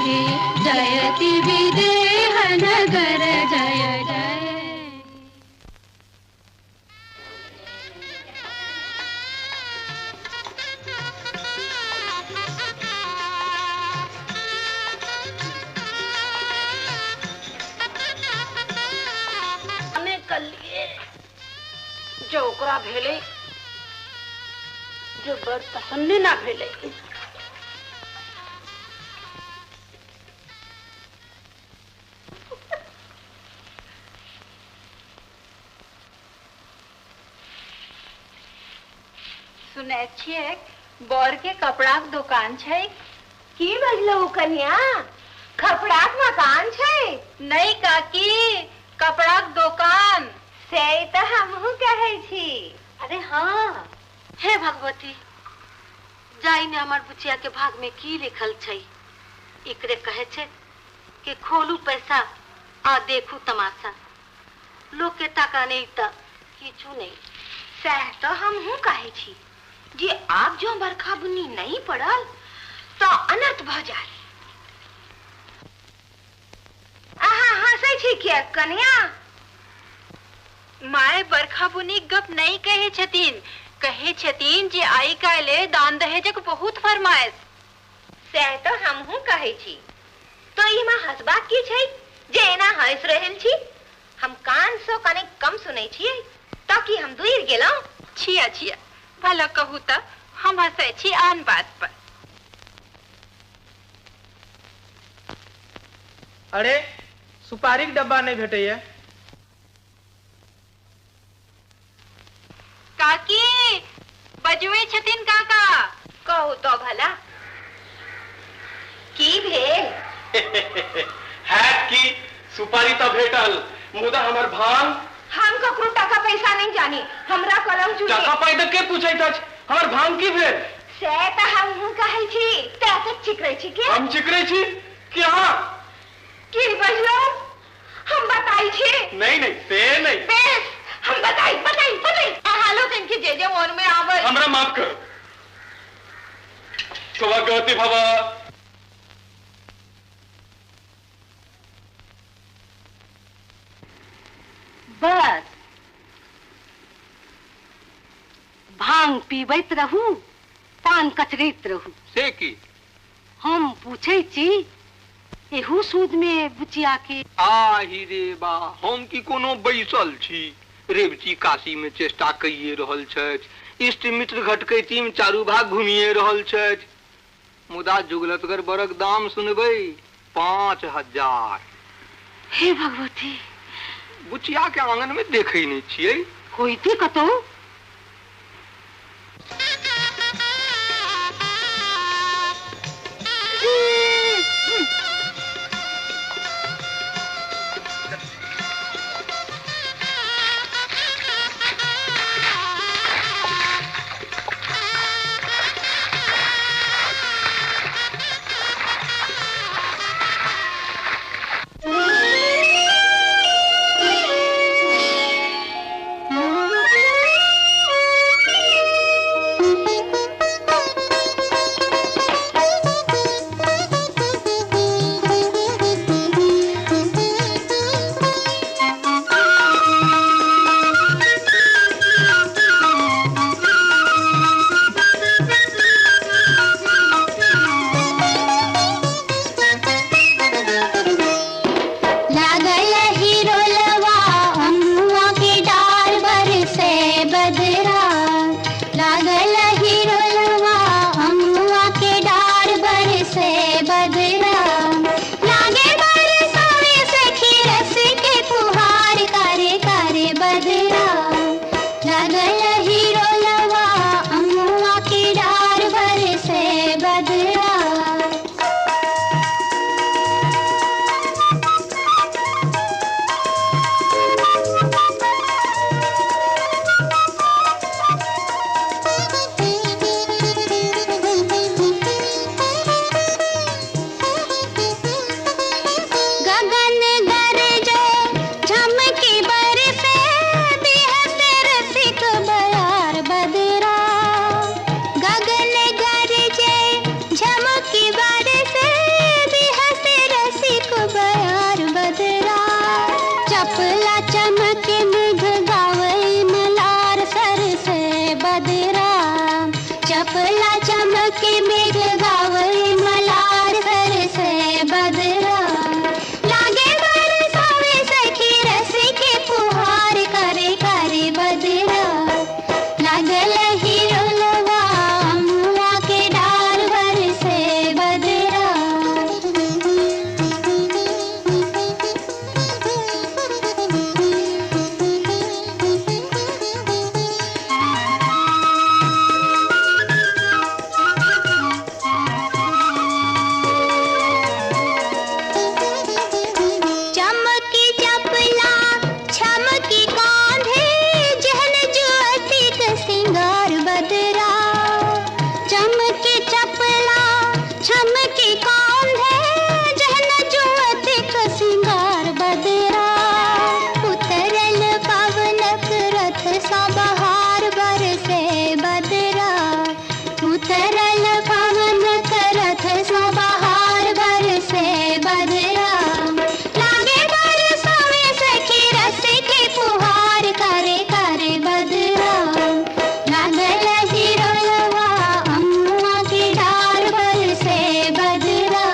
हे, जयति विदेह नगर जय जय। जो ओकरा भेलै जो बड़ पसंद ना भेलै। सुनै छियै बर के कपड़ाक दुकान छै। की बजलौ कन्या, कपड़ाक मकान छै? नहीं काकी, कपड़ाक दुकान। से तो हमहू कहै छी। अरे हाँ, हे भगवती, जाई ने हमर बुचिया के भाग में की लिखल छै। एकरे कहे छै कि खोलू पैसा आ देखू तमाशा। लोग के टाका नहीं त किछु नहीं। सह तो हमहू कहै छी जे आब जो बरखा बुन्नी नहीं पड़ल तो अनर्थ भ जाए। अहाँ हंसै छी किया कन्या? My बरखा बुनी गप नहीं कहे छथिन, कहे छथिन जे आई काल्हि दान दहेजक बहुत फरमाइश। सह तो हमहू कहै छी। तो इमा हंसबाक की छै जे एना हंस रहल छी? हम कान सो कने कम सुनै छियै तो की हम दूर गेलौं? छिया छिया, भला कहू त हम हंसै छी आन बात पर। अरे सुपारीक डब्बा नहीं भेटैया। काकी बजवे छथिन काका। कहू तो भला की भेल? हैत की सुपारी तो भेटल, मुदा हमर भांग। हम ककरो टाका पैसा नहीं जानी, हमरा कलम चुने। टाका पाई के पूछैत अछि, हमर भांग की भेल? से त हमहू कहै छी। तै तऽ चिकरै छी के? हम चिकरै छी कि अहाँ? की बजलौ? हम बताई छी। नहीं नहीं से नहीं। बेस हम बताई बताई बताई। अहाँ लोगन के जे जे मन में आवे। हमरा माफ करो। सौभाग्यवती भव। बस भांग पीबैत रहू, पान कचरैत रहू। से की? हम पूछै छी एहू सूद में बुचिया के। आहि रे बा, हम की कोनो बैसल छी? रेवती काशी में चेष्टा कइए रहल छथि, इष्ट मित्र घटकैती में चारू भाग घुमिए रहल छथि, मुदा जुगलतगर बरक दाम सुनबै 5000। हे भगवती, बुचिया के आंगन में देखै नहीं छियै। होइते कतौ? Thank you. बदरा। लागे बरसावे सखी रस के फुहार करे करे बदरा। लागल हिरोलवा अम्मा के डार बरसे बदरा।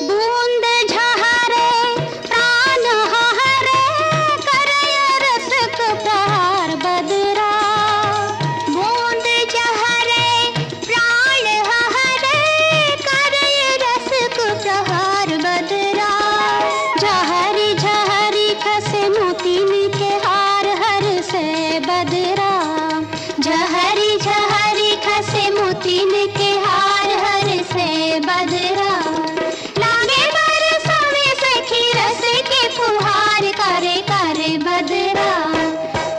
बूंद झहरे प्राण हरे करय रसक प्रहार बदरा। बूंद झहरे प्राण हरे करय रसक प्रहार बदरा। झहरी झहरी खसे मोतीन के हार हर से बदरा। झहरी झहरी खसे मोतीन के हार हर से बदरा। लागे बरसावे सखी रस के फुहार करे करे बदरा।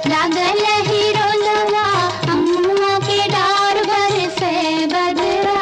लागल हिरोलवा अम्मा के डार बरसे बदरा।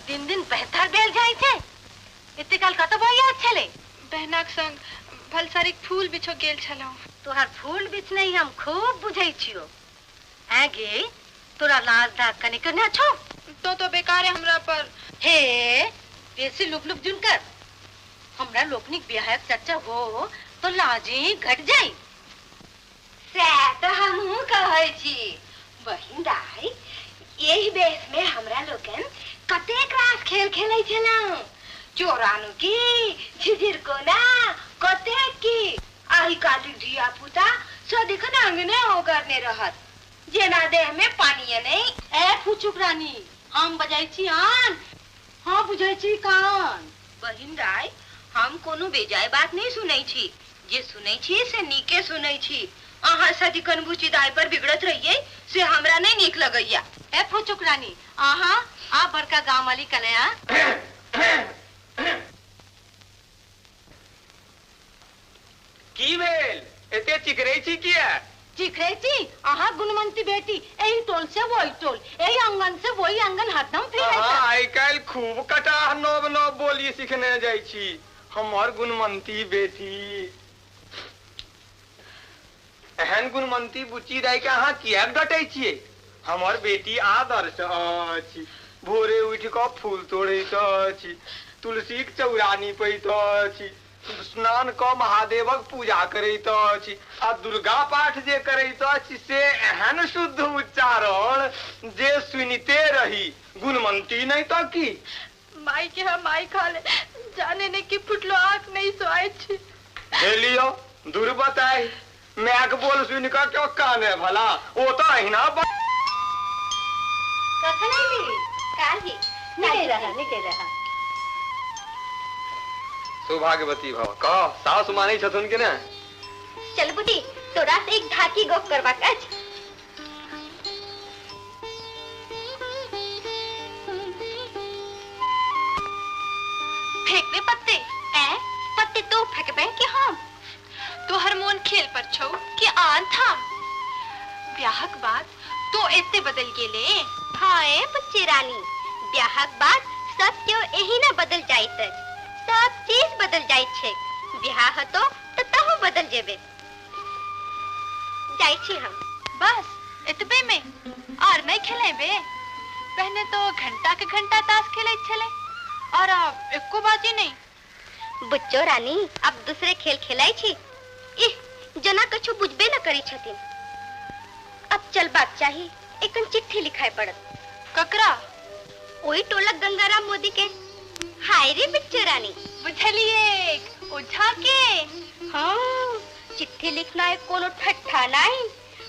दिन दिन बेहतर भेल जाइ छै। एते काल कतऽ बौआ छलै? बहनाक संग भलसारीक फूल बिछो गेल छलहुँ। तोहार फूल बिछने हम खूब बुझै छियो। ऐ गे, तोरा लाज धाक कनिक ने छौ? तो बेकार है हमरा पर। हे, बेसी लुक लुक जुन कर। हमरा लोकनिक बियाहक चर्चा हो तो लाजी घट जाई। सैह तऽ हमहूँ कहै छी बहिन दाई, एहि बेस में हमरा लोकन कतेक रास खेल खेलै छलहुँ। चोरानु की, झिझिर कोना, कतेक की। आइ काल्हिक धिया पुता सदिखन अंगने ओगरने रहत, जेना देह में पानिये नहि। ए फुचुक रानी, हम बजै छी आन, हाँ बुझै छी कान। बहिन दाई, हम कोनो बेजाय बात नहीं सुनै छी, जे सुनै छी से नीके सुनै छी। अहाँ सदिखन बुची दाई पर बिगड़त रहियै से हमरा नहीं नीक लगैया। ए फुचुक रानी, आहा आ बड़का गाम वाली कन्या। की भेल, एते चिकरै छी किया? चिकरै छी अहाँ गुणवंती बेटी, एहि टोल से वही टोल, एहि आंगन से वही आंगन हरदम फिरै अहाँ आइ काल्हि खूब कटाह नव नव बोली सिखने जाइ छी। हमर गुणवंती बेटी, एहन गुणवंती बुच्ची दाई के अहाँ किएक डटै छियै? हमर बेटी आदर्श अछि, भोरे उठि कऽ फूल तोड़ैत अछि, तुलसीक चौरा नीपैत अछि, स्नान कऽ महादेवक पूजा करैत अछि आ दुर्गा पाठ जे करैत अछि से एहन शुद्ध उच्चारण जे सुनिते रही। गुणवंती नहीं तऽ की? माई के हम माई खा ले, जाने ने की फुटलो आंख नहीं सोआई छी। हे लियो दूर बताई, मायक बोल सुनि कऽ क्यों काने भला, ओ तऽ अहिना कखन अयली? काल्हि। निके रहा, निके रहा। सौभाग्यवती भव। कह, सासु मानै छथुन कि ने? चल बुटी, तोरा से एक धाकी गप करबाक अछि। फेंकबे पत्ते? ऐ पत्ते तो फेंकबे कि हम? तोहर मोन खेल पर छौ कि आन थाम? ब्याहक बाद तो एते बदल गेले। हाँ ए बच्ची रानी, ब्याहक बाद सब केओ एही ना बदल जाइत अछि, सब चीज बदल जाइत छै। ब्याह हतो तऽ तहु बदल जेबे। जाइ छी हम। बस एतबे में आर नहीं खेलेबे? पहने तो घंटा के घंटा ताश खेलैत छले और अब एको बाजी नहीं। बुच्चो रानी, अब दूसरे खेल खेलाई छी। इह, जना कछु बुझबे न करी छथिन। अब चलबाक चाही, एकन चिट्ठी लिखाय पड़त। ककरा? ओहि टोलक गंगाराम मोदी के। हाय रे बिच्चू रानी। बुझलिए, ओझा के। हाँ, चिट्ठी लिखना है कोनो ठट्ठा नहीं।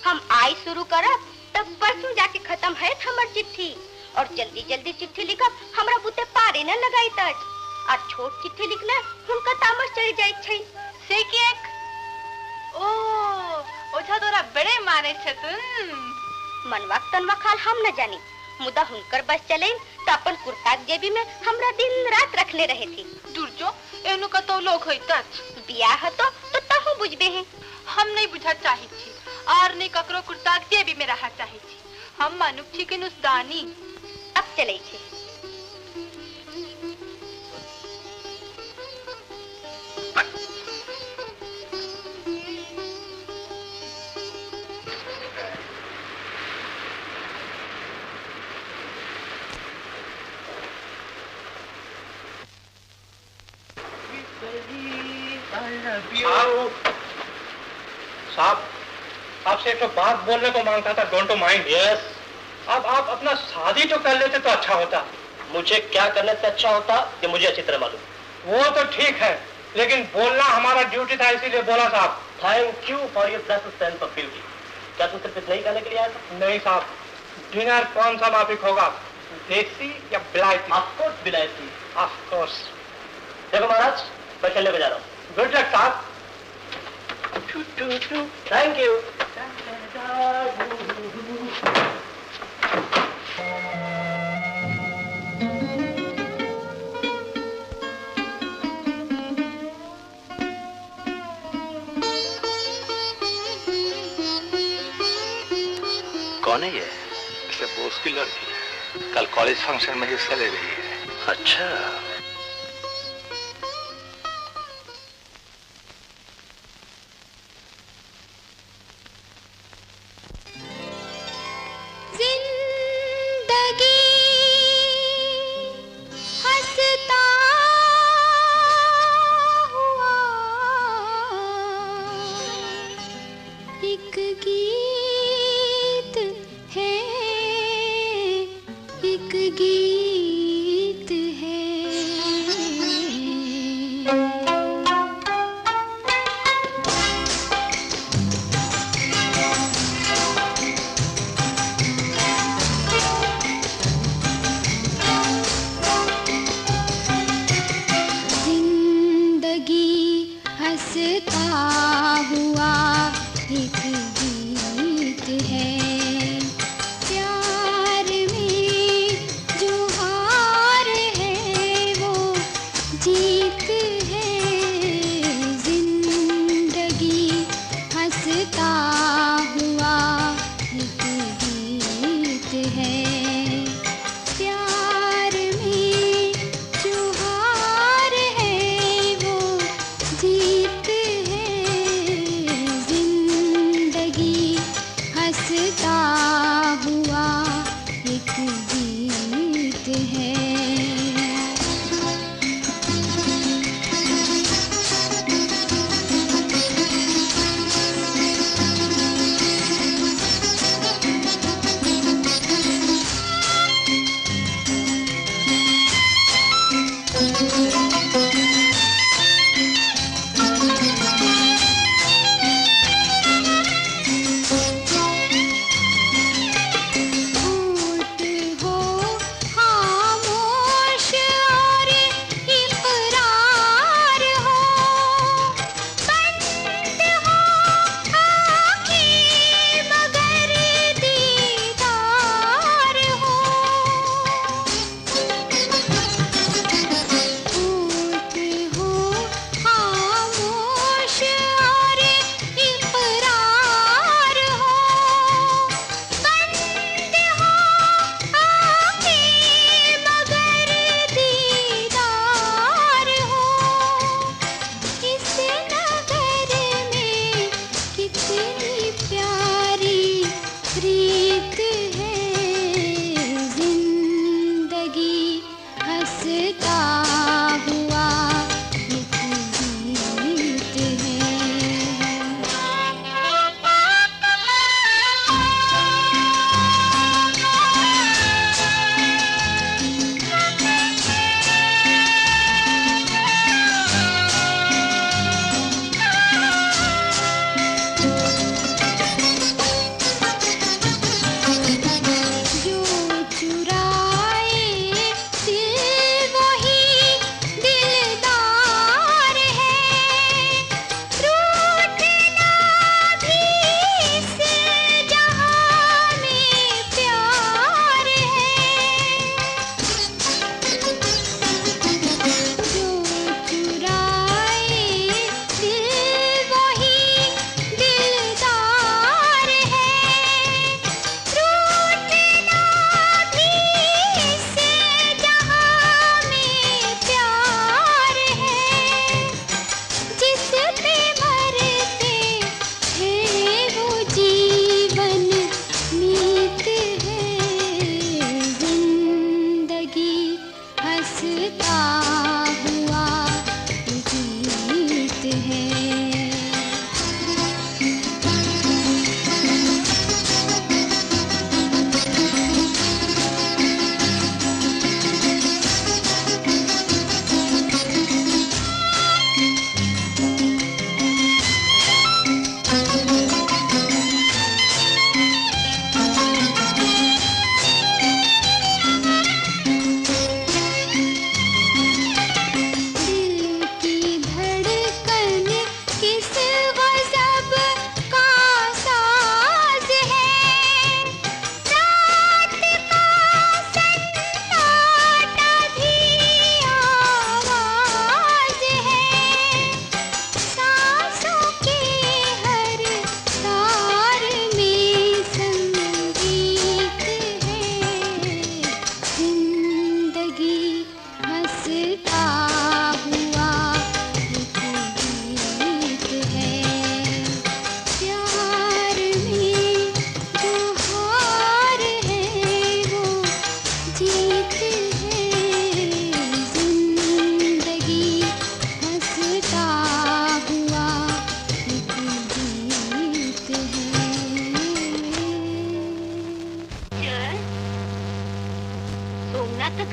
हम आई शुरू करब तब परसों जाके खत्म है हमर चिट्ठी। और जल्दी जल्दी चिट्ठी लिखब हमरा बुते पारे न लगाइत अछि। और छोट चिट्ठी लिखना हुनका तामस चढ़ि जाइत छै। से किएक? ओ ओझा तोरा बड़े माने छथुन। मनवाक तनवा खाल हम न जानी, मुदा हुनकर बस चले तो अपन कुर्ताक जेबी में हमरा दिन रात रखले रहे थी। दुर्जो एहनो कतौ लोक होइत अछि। बियाह हतो तो तहु बुझबे हैं। हम नहीं बुझा चाहै छी और नहीं ककरो कुर्ताक जेबी में रहा चाहै छी। हम मानुक छी के नुसदानी। अब चलै छी। साहब, आपसे एक बात बोलने को मांगता था। Don't mind. Yes. अब आप अपना शादी तो कर लेते तो अच्छा होता। मुझे क्या करने से अच्छा होता ये मुझे अच्छी तरह मालूम। वो तो ठीक है, लेकिन बोलना हमारा ड्यूटी था इसीलिए बोला साहब। Thank you for your blessed sense of duty. क्या तुम सिर्फ इतना ही कहने के लिए आया था? नहीं साहब, डिनर कौन सा माफिक होगा, देसी या बिलायती? ऑफ कोर्स बिलायती। Of course. देखो महाराज, मैं खेलने को जा रहा हूँ। गुड लक साहब। Thank you. कौन है ये? इसे बोस की लड़की है, कल कॉलेज फंक्शन में हिस्सा ले रही है। अच्छा। जिंदगी हंसता हुआ एक गीत है, एक गीत है। जिंदगी हंसता हुआ एक गीत है, प्यार में जो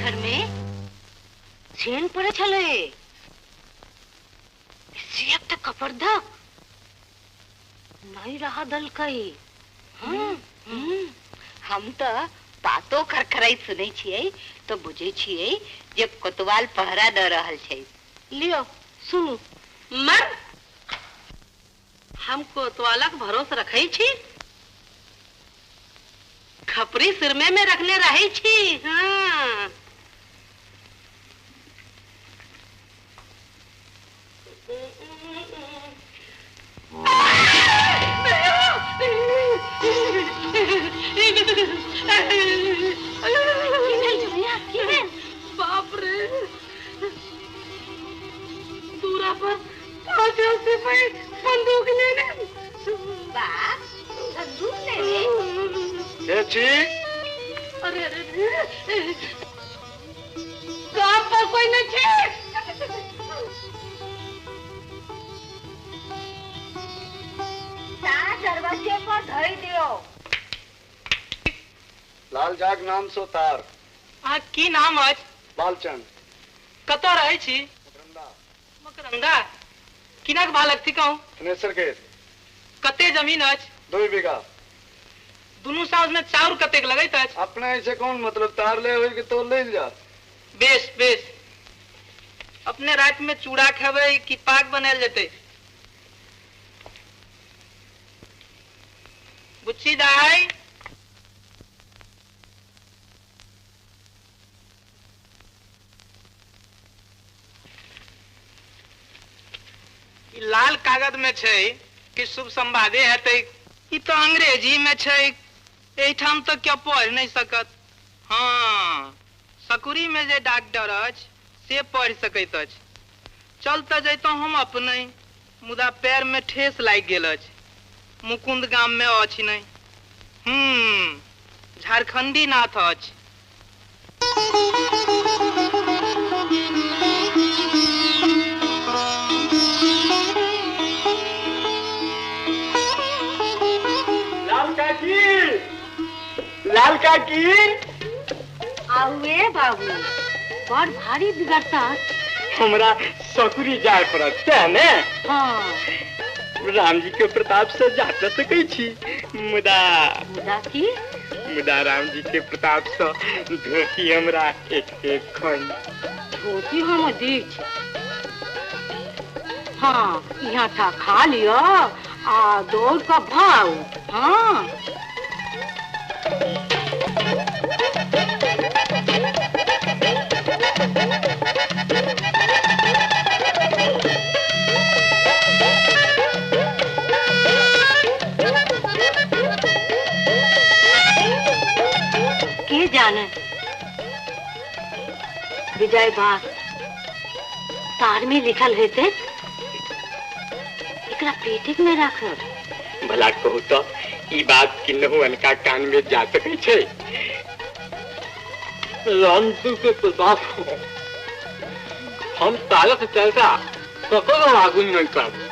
घर में छेन पड़े छले। से तऽ कपरधक नहीं रहा दलकै। हम तऽ पातो खरखराइत सुनै छियै तऽ बुझै छियै जे कोतवाल पहरा दऽ रहल छै। लियो सुनू। मर हम कोतवालक भरोस रखै छी, खपरी सिरमे में रखने रहै छी। हाँ। बाप रे, दूरा पर 5 सिपाही बंदूक लेने। बाप बंदूक लेने? अरे अरे गाम पर कोई नहीं छे। दरवाजे पर धरी दियो। लाल जाग नाम सो तार। आ की नाम अछि? बालचंद। कतऽ रहै छी? मकरंदा। मकरंदा किनक बालक थिकहुँ? थनेसर के। कते जमीन अछि? 2 बीघा। दुनू साउस में चाउर कतेक लगैत अछि? अपने ऐसे कौन मतलब, तार ले होई के तो ले जा। बेस बेस। अपने रात में चूड़ा खेबै कि पाक बनायल जेतै? बुच्ची दाई, लाल कागज में छै कि शुभ संवादे हेतै? ई तो अंग्रेजी में छै, एहिठाम तो क्या पढ़ नहीं सकत। हाँ, सकुरी में जे डॉक्टर अछि से पढ़ सकैत अछि। चल तऽ जैतहुँ हम अपने, मुदा पैर में ठेस लागि गेल अछि। मुकुंद गाम में अछि नहीं। झारखंडी नाथ अछि। लाल काकी, लाल काकी। आउए बाबू, बड़ भारी बिगड़ता। हमरा सकुरी जाय पड़त तें ने। हाँ। राम जी के प्रताप से जा तऽ सकै छी, मुदा मुदा की? मुदा राम जी के प्रताप से धोती हमरा एक एक खंड धोती हम दी छी। हाँ, यहाँ था खा लियो आ दौड़ का भाव। हाँ। के जाने विजय बात तार में लिखल हेते, एकरा पेटे में राखब। भला कहू तो ई बात किन्नहु अनका कान में जा सकै छै? राम जी के प्रताप हम तारक चर्चा ककरो आगू नहीं करब।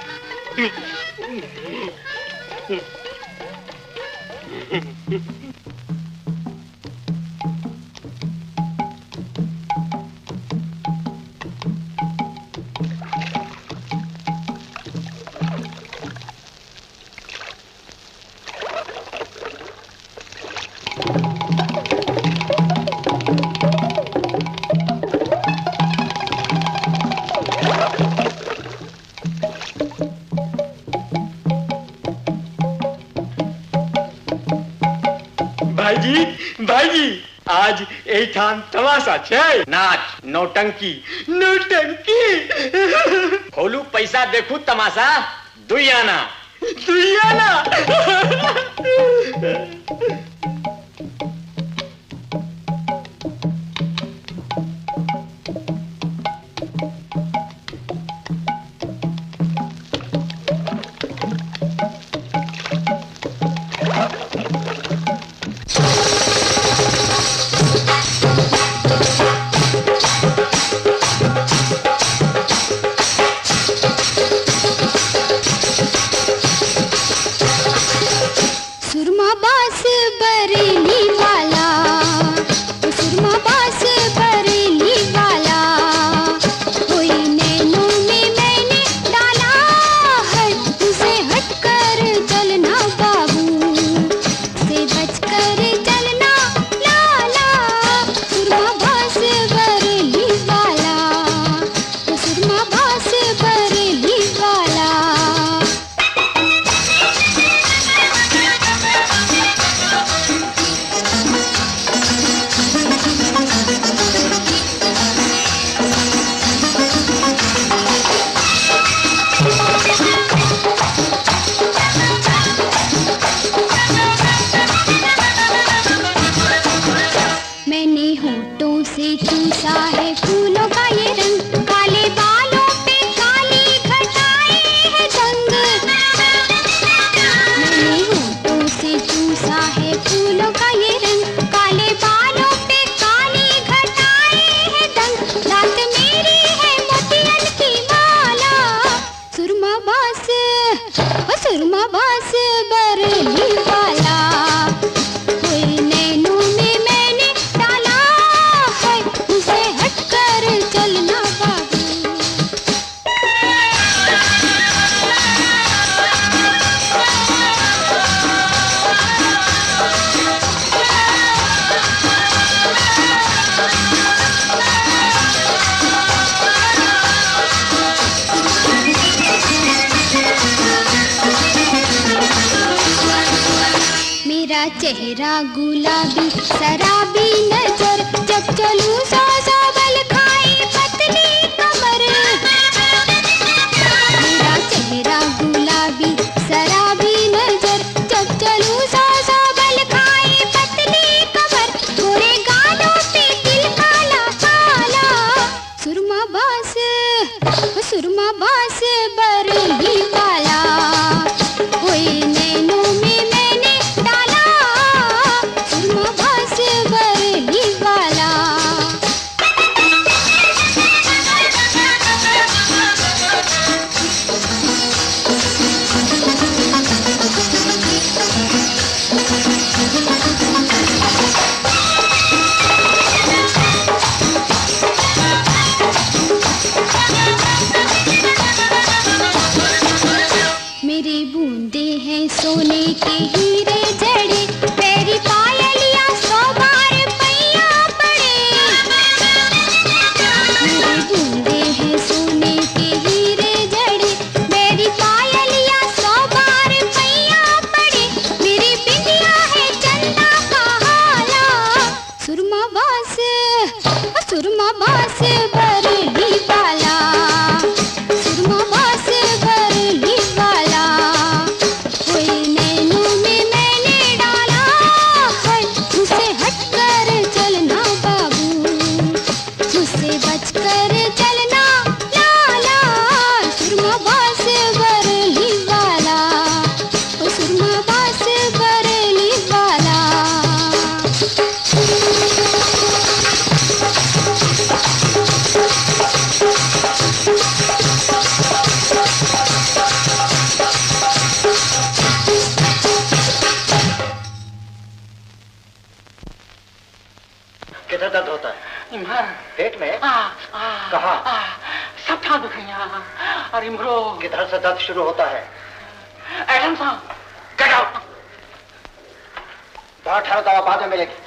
भाईजी, आज एहिठाम तमाशा छै। नाच, नौटंकी। नौटंकी? खोलू पैसा देखू तमाशा। 2 आना। 2 आना? बरली वाला। कोई नैनों में मैंने डाला है, उसे हटकर चलना बाबू। मेरा चेहरा गुलाबी शराबी नजर, जब चलूं सौ सौ बल खाए पतली कमर। मेरा चेहरा गुलाबी शराबी नजर, जब चलूं सौ सौ बल खाए पतली कमर। गोरे गालों पे दिल काला काला, सुरमा बास सुरमा बास बरली वाला। कोई नैनों में मैंने डाला, सुरमा बास बरली वाला। मेरे बूंदे हैं सोने के हीरे जड़े, मेरी पायलियां 100 बार पैया पड़े। मेरे बूंदे हैं सोने के हीरे जड़े, मेरी पायलियां 100 बार पैया पड़े। मेरी बिंदिया है चंदा का हाला, सुरमा बास सुरमा बास बरली वाला, सुरमा बास बरली वाला। कोई नैनों में मैंने डाला है, उसे हटकर चलना बाबू, मुझसे बचकर चलना लाला, सुरमा बास बरली वाला, ओ सुरमा बास बरली वाला। किधर दर्द होता है? पेट में? कहाँ? सब ठाम दुखैया। और इम्हरो किधर से दर्द शुरू होता है? एडम साहब गेट आउट। दवा ठहरो, दवा बाद में मिलेगी।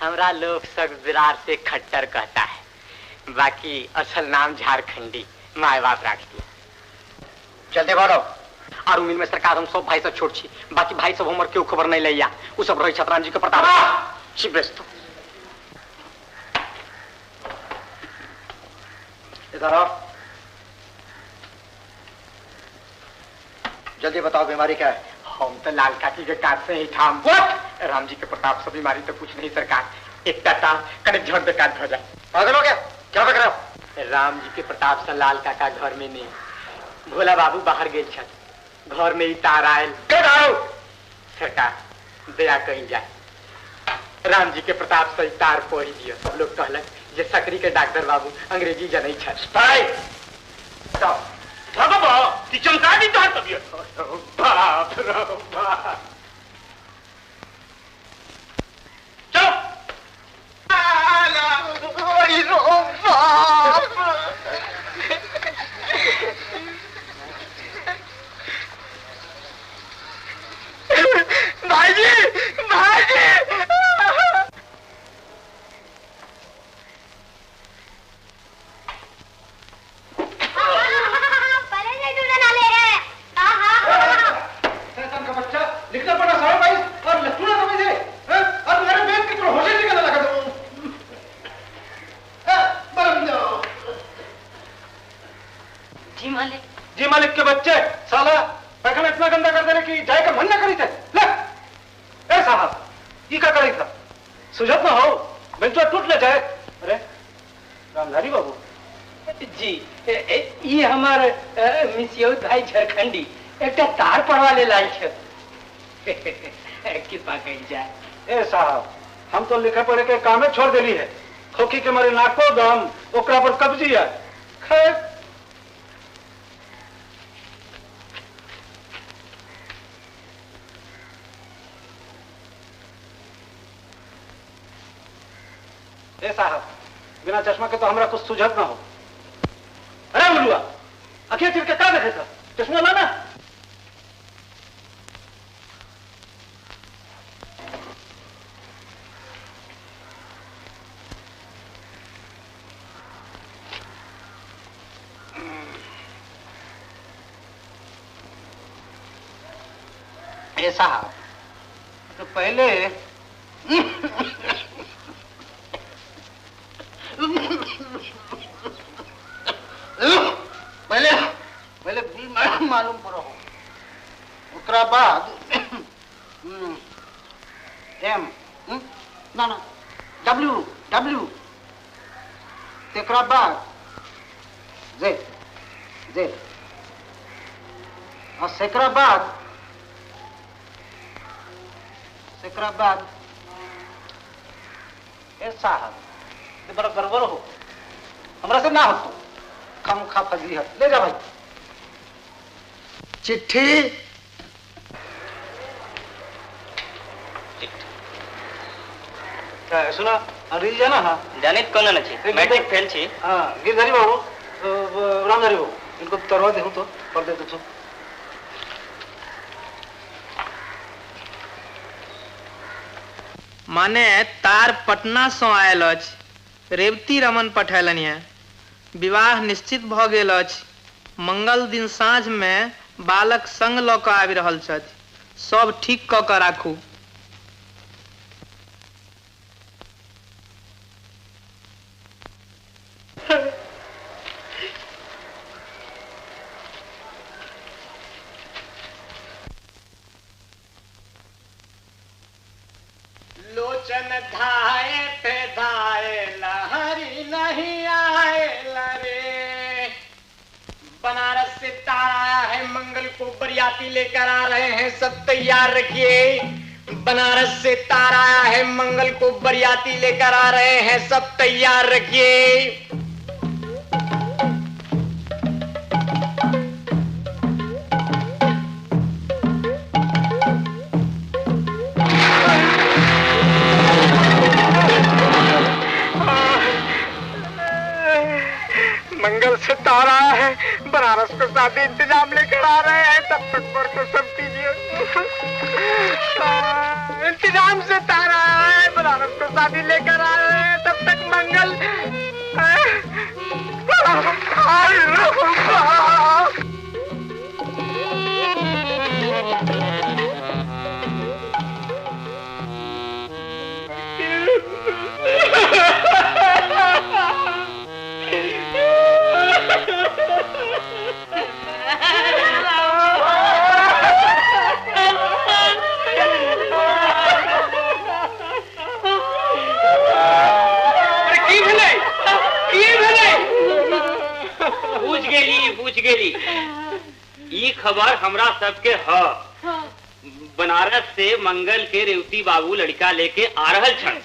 हमरा लोग सब विरार से खट्टर कहता है, बाकी असल नाम झारखंडी माए बाप रख दिया। जल्दी बोलो। और उम्मीद में सरकार हम सब भाई सब छोट छी, बाकी भाई सब हमर क्यों खबर नहीं लैया। उ सब रही छतराम जी के प्रताप छी व्यस्त। इधर आओ, जल्दी बताओ बीमारी क्या है? हम तो लाल काकी के काज से ही ठाम। What? Ram ji के प्रताप से बीमारी तो कुछ नहीं सरकार, एक टाटा कनेक झड़ बेकार हो जाए। पागल हो गया क्या बक रहे हो? राम जी के प्रताप से लाल काका घर में नहीं, भोला बाबू बाहर गए छत, घर में ही तार आयल। Get out! सरकार दया कही जाए, राम जी के प्रताप से तार पढ़ी दियो। सब लोग कहलक जे सकरी के डॉक्टर बाबू अंग्रेजी जनै छत। चमका दी तोहर तबियत। बाप रे बाप। चलो। भाईजी, भाईजी। का बच्चा लिखना पढ़ना सारा भाई और लट्टू ना समझे और मेरे बेच के होश ही निकलने लगा। जी मालिक। जी मालिक के बच्चे साला पैखाना इतना गंदा कर देने की जाए का मन ना करी थे। ले ए साहब ये क्या करी था? सुझत ना हो बेंचवा टूट ले जाए। अरे रामधारी बाबू जी, ये हमारे मिसियौत भाई झारखंडी एक तार पड़वा ले लाल छे। कृपा कइल जाए। ए साहब, हम तो लिखे पढ़े के कामे छोड़ देली है। खोखी के मारे नाको दम, ओकरा पर कब्जी है। खैर ए साहब, बिना चश्मा के तो हमरा कुछ सुझत ना हो। अरे उलुआ, अखिया चिर के का देखे था? चश्मा लाना। ए साहब, तो पहले पहले पहले बी मालूम पड़ो, ओकरा बाद एम ना ना डब्ल्यू डब्ल्यू, तेकरा बाद जेड जेड, और सेकरा बाद ए साहब, ये बड़ा गड़बड़ हो, हमरा से ना हो तो कम खा फजी है। ले जा भाई चिट्ठी। सुना अंग्रेजी जाना? हाँ जाने कोना न छी, मैट्रिक फेल छी। हाँ गिरधारी बाबू, रामधारी बाबू, इनको तरवा दे तो पर दे तो। माने तार पटना से आयल अछि, रेवती रमन पठेलनि है। विवाह निश्चित भ गेल अछि। मंगल दिन साँझ में बालक संग ल क आबि रहल छथि। सब ठीक क क राखू। लोचन धाए पे धाए लहरी नहीं आए लरे। बनारस से तार आया है, मंगल को बरियाती लेकर आ रहे हैं, सब तैयार रखिए। बनारस से तार आया है, मंगल को बरियाती लेकर आ रहे हैं, सब तैयार रखिए। मंगल से तार आया है, बनारस को शादी इंतजाम लेकर आ रहे हैं, तब तक पर को सब कीजिए। इंतजाम से तार आया है, बनारस को शादी लेकर आ रहे हैं, तब तक मंगल। बुझ गेली ई खबर हमरा सबके ह। बनारस से मंगल के रेवती बाबू लड़का लेके आ रहल छन।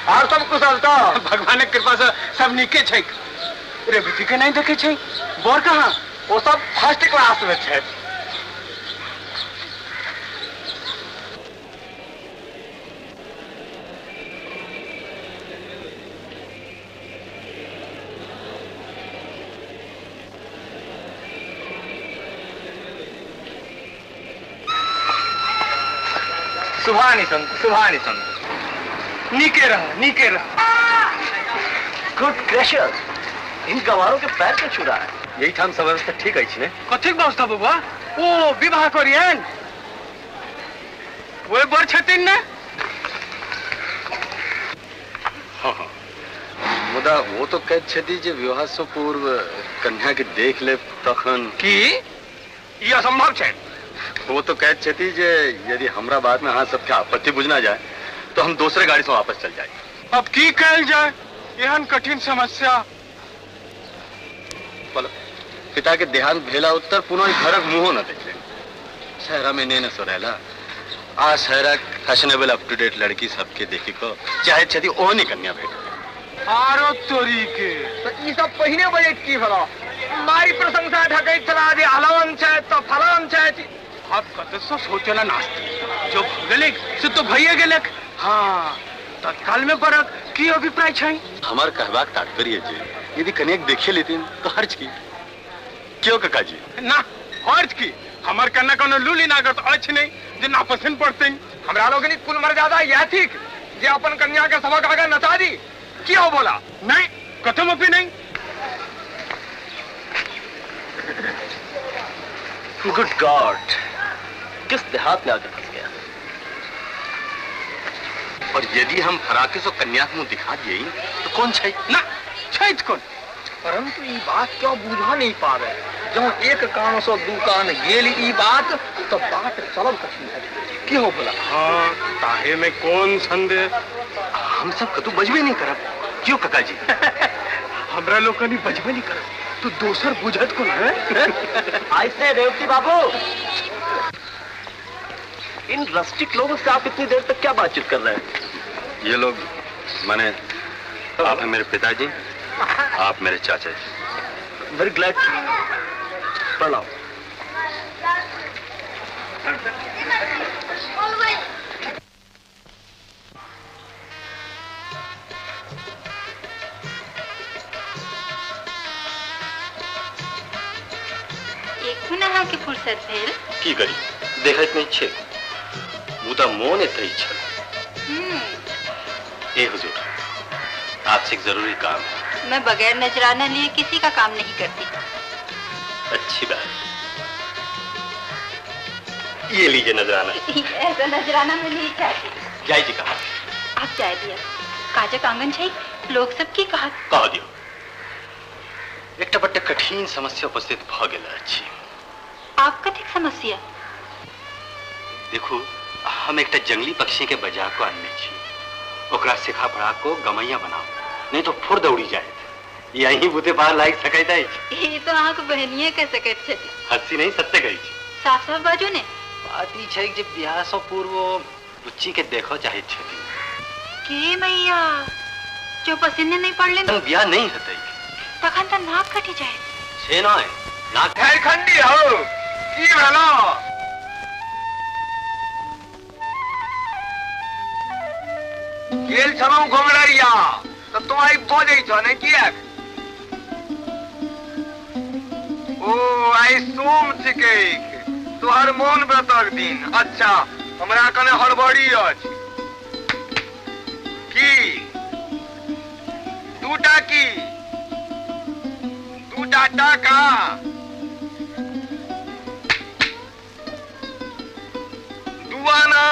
और सब कुशल तो भगवान के कृपा से सब नीके छै। रेवती के नहीं देखे छै, बर कहाँ? वो सब फर्स्ट क्लास में छै। सुभानी संत, सुभानी संत। नीके रह, नीके रह। गुड ग्रेशियस, इन गवारों के पैर क्यों छू रहा है? यही ठाम सब व्यवस्था ठीक अछि ने? कथिक व्यवस्था बबुआ? ओ विवाह करियन ओए बर छथिन ने? हाँ, मुदा वो तो कहैत छथि जे विवाह से पूर्व कन्या के देख ले तखन। की ई असंभव छै? वो तो कहैत छथि जे यदि हमरा बात में अहाँ सबके आपत्ति बुझना जाए तो हम दूसरे गाड़ी से वापस चल जाए। अब की कहल जाए, एहन कठिन समस्या। पिता के देहांत भेला उत्तर पुनः घरक मुँहो न देखले। शहरा में ने न सोरेला आ शहरा फैशनेबल अप टू डेट लड़की सबके देखी को चाहे छथि ओहनी कन्या भेट। आरो तोरी के तो ई सब पहिने बजैत की भेलो? मारी प्रशंसा ढकैत छला जे अलवन छै तो फलान छै। अब कत सो सोचना नास्ती, जो भगलेक से तो भइए गेलक। हाँ, तत्काल में बरक की अभिप्राय छै? हमार कहबाक तात्पर्य जे यदि कन्या देखे लेतिन तो हर्ज की? क्यों काका जी? ना हर्ज की, हमार कन्या कोनो लूली नागत अछि नहीं जे नापसंद पड़ते। हमरा लोकनिक कुल मर्यादा यह ठीक जे अपन कन्या के सबक आगे नचा दी। क्यों बोला? नहीं, कथमपि नहीं। गुड गॉड, किस देहात में आकर फंस गया। और यदि हम फराके सो कन्या के मुंह दिखा दिए तो कौन छै? ना छैत कौन? परंतु ई बात क्यों बुझा नहीं पावे? जो एक कान सो दू कान गेल ई बात तो बात चलब कठिन है। क्यों बोला? हाँ, ताहे में कौन संदेह? हम सब कतु बजबे नहीं करब। क्यों काका जी? हमरा लोकनि बजबे नहीं करब तो दोसर बुझत कोन है? ऐसे रेवती बाबू, इन रस्टिक लोगों से आप इतनी देर तक क्या बातचीत कर रहे हैं? ये लोग माने आप हैं मेरे पिताजी, आप मेरे चाचा जी। वेरी ग्लैड। प्रणाम। एखन अहाँके फुर्सत भेल? की करी, देखैत नहीं छे, मुदा मोन एतै छल। ए हुजूर, आपसे एक जरूरी काम है। मैं बगैर नजराना लिए किसी का काम नहीं करती। अच्छी बात, ये लीजिए नजराना। ऐसा नजराना मैं नहीं चाहती। जय जी कहा? आप चाय दिया काजक आंगन छै, लोग सब की कहा? कह दियो। एकटा बड्ड कठिन समस्या उपस्थित भ गेल अछि। आप कथिक समस्या? देखू, हम एकटा जंगली पक्षी के बजा को आनने छी, ओकरा सिखा पढ़ा को गमैया बनाओ, नहीं तो फुर दौड़ी जाए। यही बुते बाहर लागि सकैत अछि। ई तो अहाँके बहनिये कह सकैत छथि। हंसी नहीं, सत्य कहै छी। साफ साफ बाजू ने। बात ई छै जे बियाह सँ पूर्व बुच्ची के देखऽ चाहैत छथि। के मैया, जो पसीने नहीं पड़ले तखन बियाह नहीं हेतै। तखन त नाक कटि जायत। से नहि, नाक झारखंडी हो की भेलो? गेल छलहुँ घुमलरिया तो तू आई बजै छ ने किएक? ओ आई सोम छिकै, तोहर मौन व्रतक दिन। अच्छा, हमरा कने हड़बड़ी अछि। की दूटा? की दूटा टाका? दू आना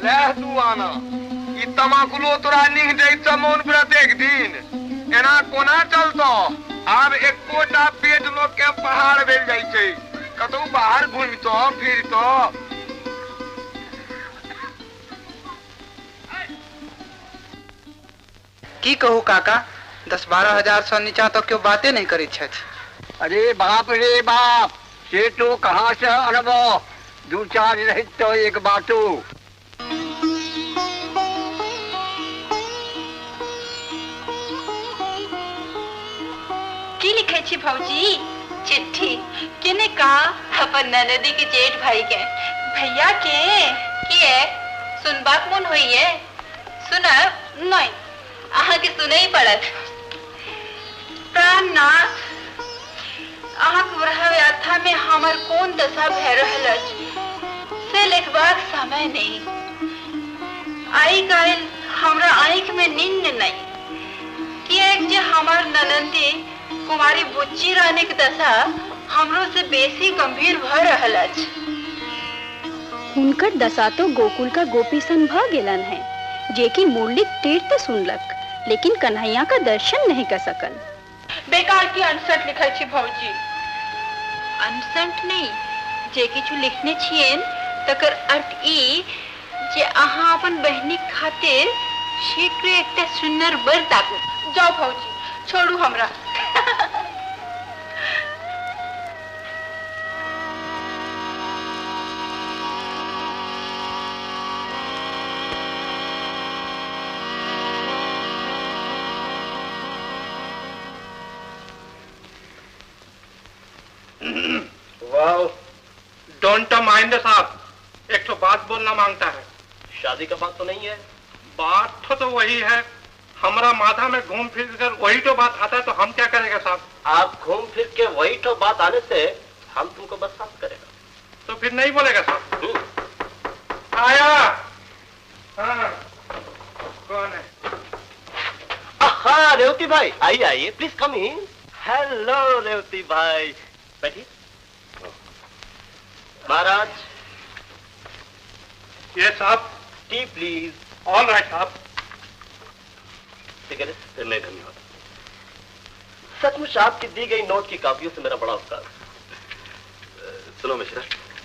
लह, दू आना। ई तमाकुलो तोरा निह दैत छ मौन व्रत एक दिन, एना कोना चलतो? आब एकोटा पेट लोक के पहाड़ भेल जाइ छै। कतौ बाहर घुमितो फिरतो। की कहू काका, 10-12 हजार से नीचा तो क्यों बातें नहीं करी छथि। अरे बाप रे बाप, से तो कहाँ से अनबो? दू चार रहित तो एक बाटू। की लिखे छी भौजी? चिट्ठी केने का? अपन ननदी के जेठ भाई के भैया के। किए सुनबाक मन होइए? सुनब नहीं, अहाँ के सुनै ही पड़त। प्राणनाथ, अहाँ के विरह व्यथा में हमर कोन दशा भए रहल अछि से लेख देखबाक समय नहीं। आई काल्हि हमरा आँखि में नींद नहीं, किएक जे हमर ननंदी कुमारी बुच्ची रानी के दशा हमरो से बेसी गंभीर भ रहल अछि। हुनकर दशा तो गोकुल का गोपी सन भ गेलन है, जे कि मुरली तीर्थ सुनलक लेकिन कन्हैया का दर्शन नहीं कर सकल। बेकार की अनसठ लिखै छी भौजी। अनसठ नहीं, जे किछु लिखने छियन तकर अर्थ ई जे अहाँ अपन बहिनी खातिर शीघ्र एकटा सुन्नर बर ताकू। जाओ भौजी, छोड़ू हमरा। वाह, don't mind साहब, एक तो बात बोलना मांगता है। शादी का बात तो नहीं है? बात तो वही है, हमारा माथा में घूम फिर कर वही तो बात आता है, तो हम क्या करेगा साहब? आप घूम फिर के वही तो बात आने से हम तुमको बस साफ करेगा। तो फिर नहीं बोलेगा साहब। आया। हाँ, कौन है? हाँ, रेवती भाई, आइए आइए, please come in. Hello Revati भाई, बैठिए। महाराज। ये साहब। T please. ऑल राइट साहब। सिगरेट? नहीं धन्यवाद। सचमुच आपकी दी गई नोट की कापियों से मेरा बड़ा उपकार। सुनो मिश्रा,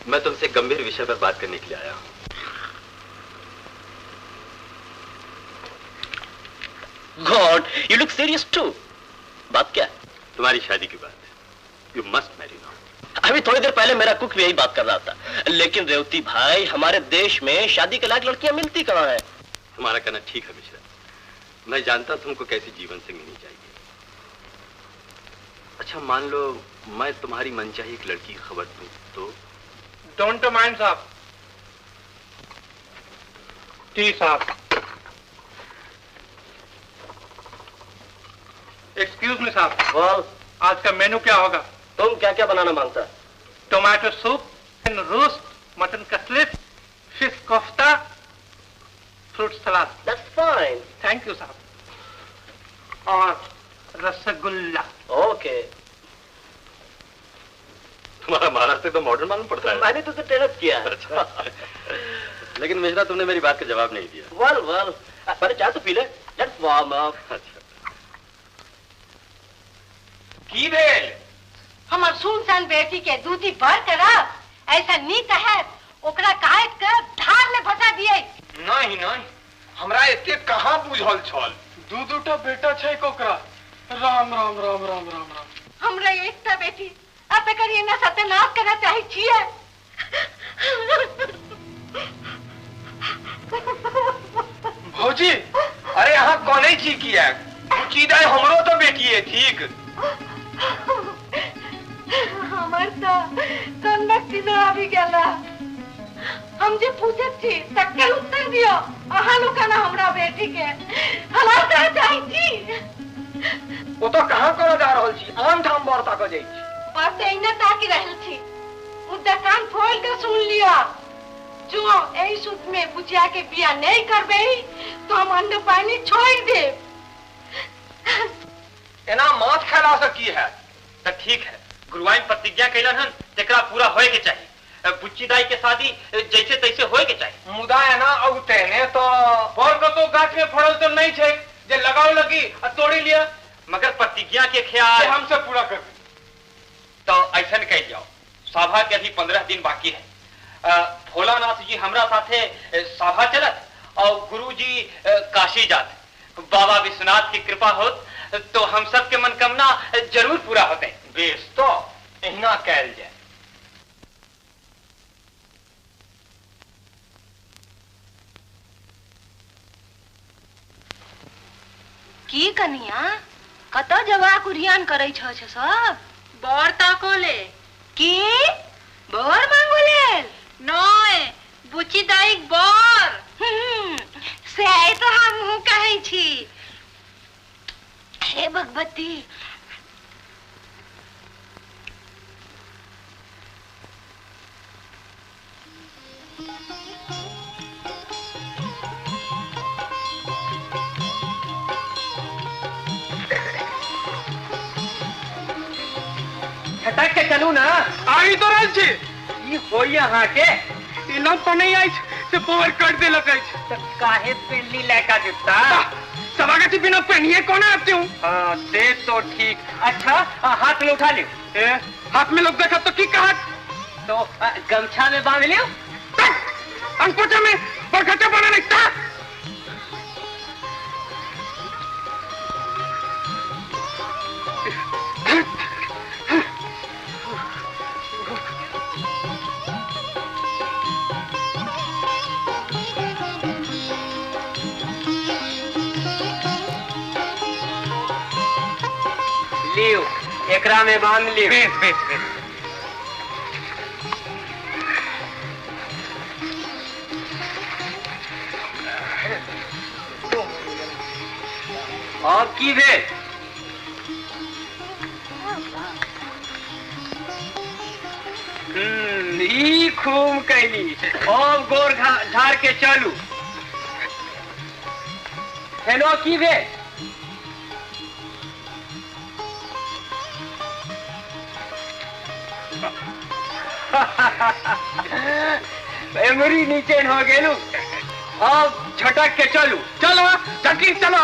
मैं तुमसे गंभीर विषय पर बात करने के लिए आया हूँ। God, you look serious too. बात क्या है? तुम्हारी शादी की बात है। You must marry now. अभी थोड़ी देर पहले मेरा कुक भी यही बात कर रहा था। लेकिन रेवती भाई, हमारे देश में शादी के लायक लड़कियां मिलती कहाँ है? तुम्हारा कहना ठीक है मिश्रा, मैं जानता हूं तुमको कैसी जीवन संगिनी चाहिए। अच्छा मान लो मैं तुम्हारी मनचाही एक लड़की की खबर दूं तो? Don't mind साहब। टी साहब। एक्सक्यूज मी साहब, आज का मेनू क्या होगा? तुम क्या क्या बनाना मांगता? Tomato soup, roast, mutton cutlet, fish kofta, fruit salad. That's fine. Thank you साहब। और रसगुल्ला। ओके। तुम्हारा महाराष्ट्र तो मॉडर्न मालूम पड़ता है। मैंने तो ट्रेन किया है। अच्छा। लेकिन मिश्रा, तुमने मेरी बात का जवाब नहीं दिया। वेल वेल, पहले चाय तो पी ले। Let's warm up. अच्छा। की भेल? हमर सुनसान बेटी के दूधी भर करब ऐसा नीक है, ओकरा काट कर धार में फंसा दिए। नहीं नहीं, हमरा एते कहाँ बुझल छल। दू दूटा बेटा छै ओकरा। राम राम राम राम राम राम। हमरा एकटा बेटी, अब एकर एना सत्यानाश करना चाहे छियै। भौजी, अरे अहाँ कनै छी किया? बुच्ची दाइ हमरो तो बेटी है, ठीक। हमर तो कनक चिन्ह आबि गेला। हम जे पूछैत छी तकर उत्तर दियौ। अहाँ लोकनि हमरा बेटी के हलाल करऽ चाहै छी। ओ तो कहाँ करऽ जा रहल छी? आन ठाम बर ताकऽ जाइ छी। बस एहिना ताकि रहल छी, मुदा कान फोल के सुन लिअ, जो एहि सूत में बुचिया के बियाह नहीं करबै तो हम अन्न पानी छोड़ देब। एना माछ खेला से की है? तो ठीक है, गुरुआइन प्रतिज्ञा कैलन हन, तेकरा पूरा होए के चाहिए। बुच्ची दाई के शादी जैसे तैसे होए के चाहिए। मुदा एना औतेने तो बर कतो गाछ में फड़ल तो नहीं छै जे लगाव लगी आ तोड़ी लिया। मगर प्रतिज्ञा के ख्याल हमसे पूरा कर। तो ऐसा कह जाओ, सभा के अभी 15 दिन बाकी है। भोलानाथ जी हमरा साथे सभा चलत और गुरु जी काशी जात। बाबा विश्वनाथ की कृपा होत तो हम सब के मनकामना जरूर पूरा होते। बेस तो एहिना कैल जाए। की कनिया, कतऽ जवाक उरियान करै छ सब? बर ताको ले। की बर मांगो लेल? नय, बुच्ची दाई बर। से तो हमहूँ कहै छी। हे भगवती, चलू ना। आई तो रहल छी। ई होई अहाँ के इलम पर नहीं आई से बोर कर देलक अछि। त काहे पेनली लैका जुत्ता? सभागाछी बिना पहनिए कोना आते हूँ। हाँ से तो ठीक। अच्छा हाथ में उठा लियो। ए, हाथ में लोग देखा तो की कहत? तो गमछा में बांध लियो। अंगपोछा में बरखटा बना नहीं था। लियो एकरा में बांध लियो। बेस बेस बेस। और की भेल? ई खूब कैली। अब गोर झाड़ के चलू। हेलो की भेल? एमरी नीचे हो गेलू। अब झटक के चलू। चलो झटकी चलो।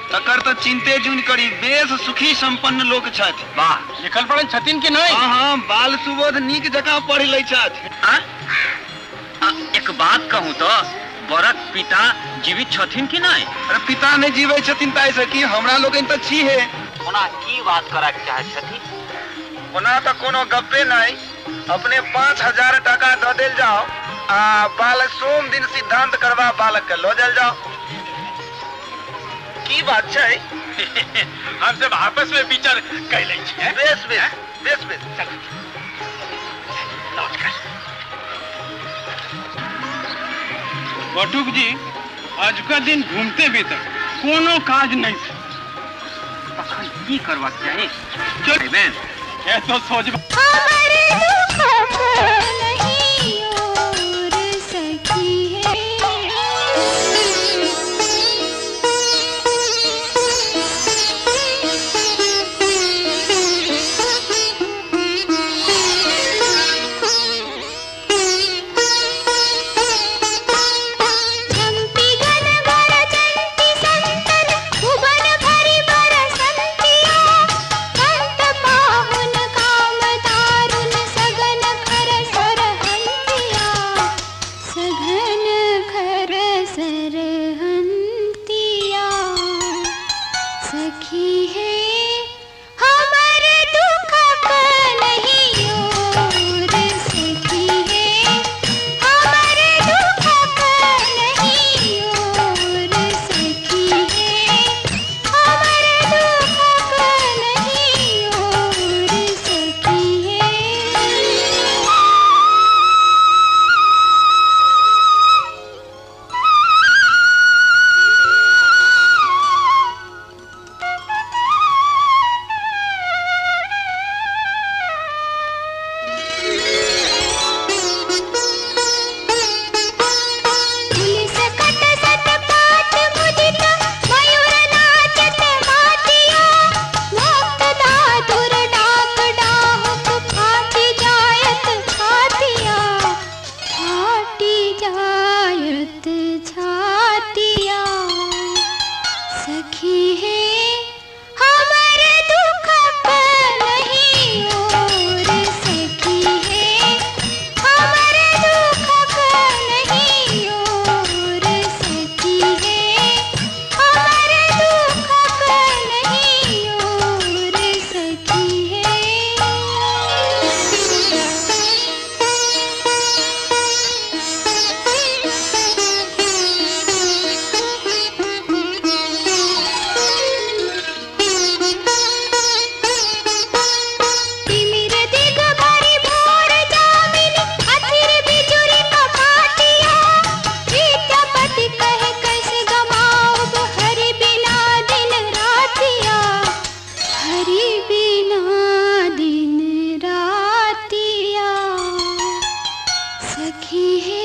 तकर तो चिंते जुन करी, बेस सुखी संपन्न लोक छथि। वाह, लिखल पढ़ल छथिन कि नहीं? हाँ हाँ, बाल सुबोध नीक जकाँ पढ़ लै छथि। एक बात कहूँ तो बरक पिता जीवित छथिन कि नहीं? अरे पिता नहीं जीवे छथिन ताहि की हमरा लोकनि तो छी हे। ओना की बात करऽ के चाहै छथिन? ओना तो कोनो गप्पे नहीं, अपने 5000 टाका दऽ देल जाओ आ बालक सोम दिन सिद्धांत करवा बालक के लऽ जाल जाओ। की बात छै? हम सब आपस में विचार कर लै छियै। बेस बेस बेस बेस। नमस्कार बटुक जी, आज का दिन घूमते भीतर कोनो काज नहीं थे। तखन की करबाक चाही? चल बहन, ये तो सोच नहीं और सखी है। सखी हे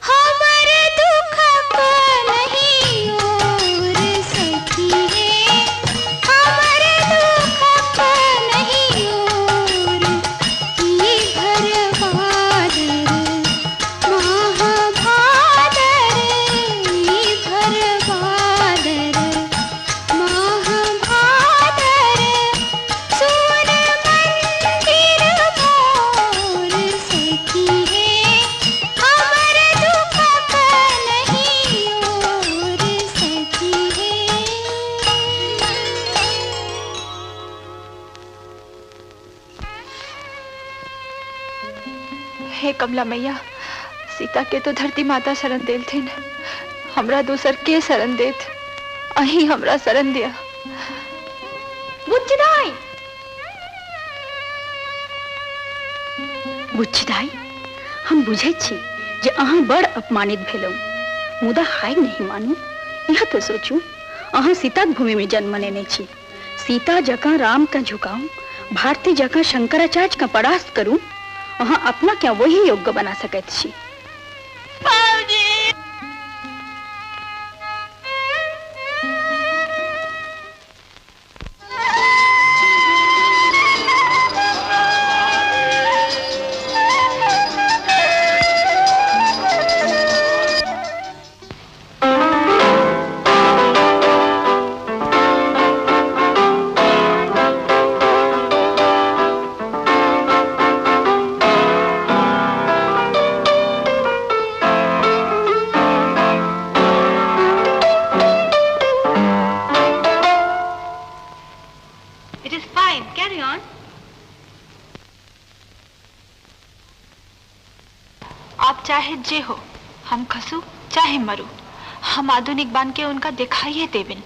हमर दुख नहीं और सखी हे हमर दुख नहीं और ई भर बादर महाभादर ई भर बादर महाभादर सुन मंदिर मोर सखी हे हमर दुख नहीं और सखी हे। हे कमला मैया, सीता के तो धरती माता शरण देलथिन, हमरा दोसर के शरण देत? अहीं हमरा शरण दिया। बुच्ची दाई, बुच्ची दाई, हम बुझै छी जे अहाँ बड़ अपमानित भेलहुँ, मुदा हाय नहीं मानू। यह तो सोचू, अहाँ सीताक भूमि में जन्म लेने छी। सीता जकाँ राम का झुकाऊ, भारती जकाँ शंकराचार्य का परास्त करू, अहाँ अपना क्या वही योग्य बना सकैत छी। It is fine. Carry on. आप चाहे जे हो, हम खसू चाहे मरू, हम आधुनिक बन के उनका दिखाइए देविन।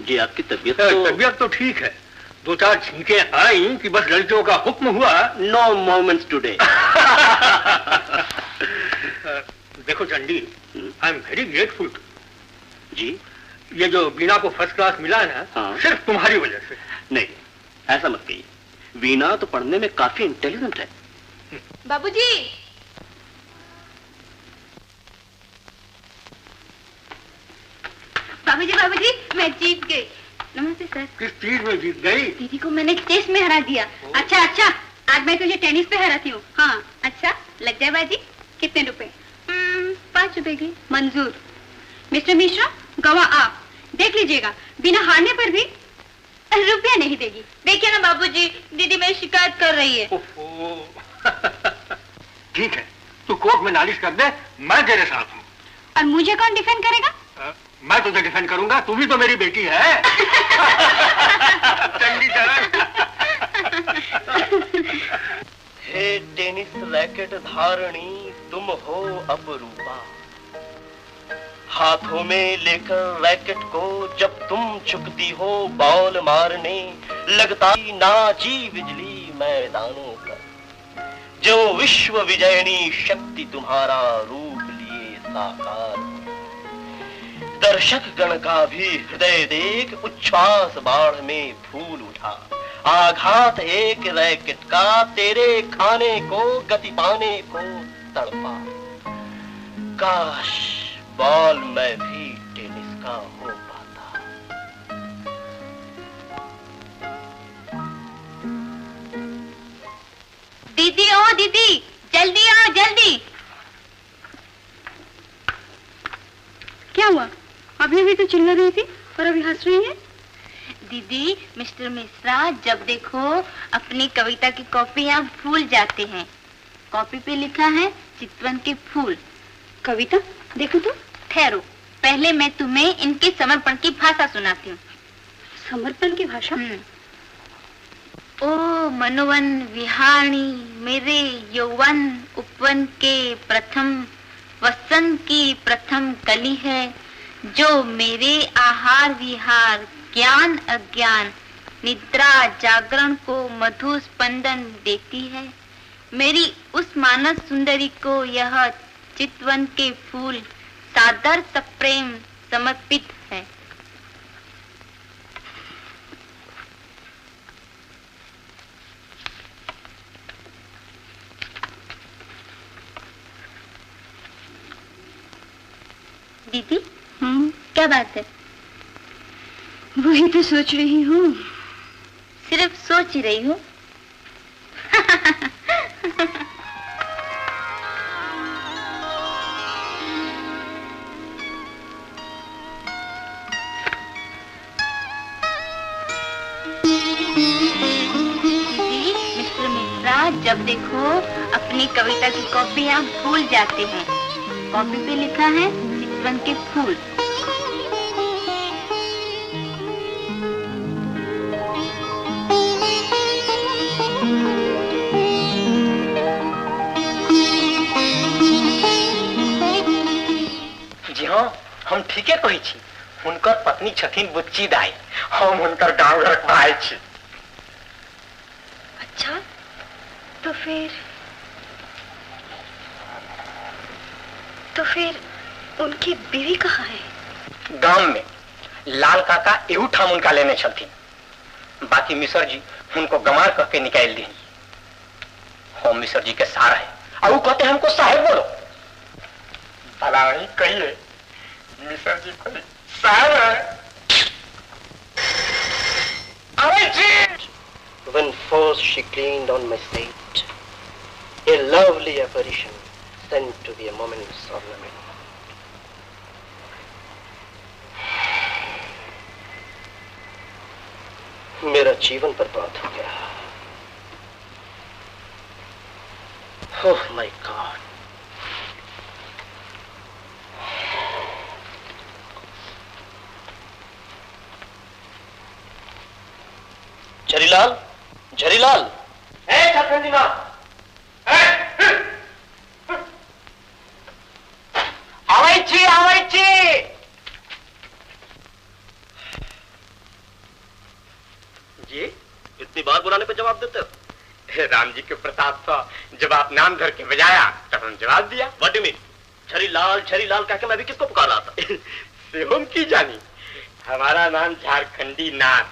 जी आपकी तबीयत तो... तबीयत तो ठीक है, दो चार छींकें आई कि बस लड़कियों का हुक्म हुआ, नो मोमेंट्स टुडे। देखो Chandi, I am very grateful to जी। ये जो वीणा को फर्स्ट क्लास मिला है ना, हाँ। सिर्फ तुम्हारी वजह से। नहीं ऐसा मत कहिए, वीणा तो पढ़ने में काफी इंटेलिजेंट है। बाबूजी, बाबूजी, बाबूजी मैं जीत गई। नमस्ते सर। किस चीज में जीत गई? दीदी को मैंने चेस में हरा दिया। अच्छा अच्छा, आज मैं तुझे टेनिस पे हराती हूँ। हाँ अच्छा, लग जाए बाजी। कितने रुपए? 5 रुपए की। मंजूर। मिस्टर मिश्रा गवाह आप देख लीजिएगा, बिना हारने पर भी रुपया नहीं देगी। देखिए ना बाबूजी, दीदी मेरी शिकायत कर रही है। ठीक है, तू कोर्ट में नालिश कर दे, मैं तेरे साथ हूँ। और मुझे कौन डिफेंड करेगा? मैं तुझे डिफेंड करूंगा, तू भी तो मेरी बेटी है। चंडी चरण। हे टेनिस रैकेट धारणी, तुम हो अपरूपा, हाथों में लेकर रैकेट को जब तुम झुकती हो बॉल मारने, लगता नाची बिजली मैदानों पर, जो विश्व विजयनी शक्ति तुम्हारा रूप लिए साकार। दर्शक गण का भी हृदय देख उच्छ्वास बाढ़ में फूल उठा, आघात एक रैकेट का तेरे खाने को गति पाने को तड़पा। काश बॉल में भी टेनिस का हो पाता। दीदी, ओ दीदी, जल्दी आओ जल्दी। क्या हुआ? अभी अभी तो चिल्ला रही थी और अभी हंस रही है। दीदी, मिस्टर मिश्रा जब देखो अपनी कविता की कॉपी यहाँ भूल जाते हैं। कॉपी पे लिखा है चितवन के फूल। कविता देखो तो। ठहरो, पहले मैं तुम्हें इनके समर्पण की भाषा सुनाती हूँ। समर्पण की भाषा? ओ मनोवन विहारणी, मेरे यौवन उपवन के प्रथम वसंत की प्रथम कली है, जो मेरे आहार विहार ज्ञान अज्ञान निद्रा जागरण को मधु स्पंदन देती है। मेरी उस मानस सुंदरी को यह चितवन के फूल सादर सप्रेम समर्पित है। दीदी, क्या बात है? वही तो सोच रही हूँ। सिर्फ सोच ही रही हूँ। दीदी, मिस्टर मिश्रा जब देखो अपनी कविता की कॉपी यहाँ भूल जाते हैं। कॉपी पे लिखा है चितवन के फूल। जी हाँ, हम ठीके कहै छी। हुनकर पत्नी छथिन बुच्ची दाई, हम हुनकर गाँव घरक भाई छी। अच्छा, तो फिर उनकी बीवी कहाँ है? गांव में। लाल काका एहू ठाम उनका लेने छलथिन, बाकी मिश्र जी उनको गमार कह के निकाल दी। हम मिश्र जी के सार है और वो कहते हमको साहेब बोलो। भला ही कहिए, मिश्र जी कोई साहब है? अरे जी। When first she cleaned on my seat, a lovely apparition sent to be a moment's ornament. मेरा जीवन बर्बाद हो गया। Oh my God. Jharilal, Jharilal. ए झारखंडी माँ, आवाई छी, आवाई छी। जी, इतनी बार बुलाने पे जवाब देते हो? राम जी के प्रताप था, जब आप नाम धर के बजाया तब हम जवाब दिया। What do you mean? Jharilal Jharilal कह के मैं भी किसको पुकार रहा था? से हम की जानी, हमारा नाम झारखंडी नाथ,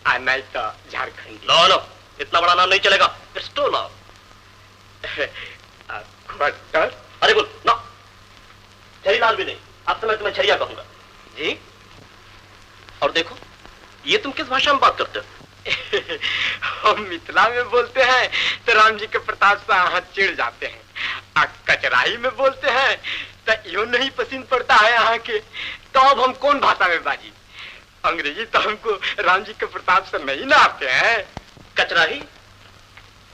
आ नहीं तो झारखंडी। नो नो, इतना बड़ा नाम नहीं चलेगा। It's too long. Quarter? अरे बोल ना, झरीलाल भी नहीं, अब तो मैं तुम्हें झरिया कहूंगा। जी। और देखो, ये तुम किस भाषा में बात करते हो? हम मिथिला में बोलते हैं तो राम जी के प्रताप से हाथ चिढ़ जाते हैं, आ कचराही में बोलते हैं तो यो नहीं पसंद पड़ता है यहाँ के। तो अब हम कौन भाषा में बाजी? अंग्रेजी तो हमको राम जी के प्रताप से नहीं ना आते हैं। कचराही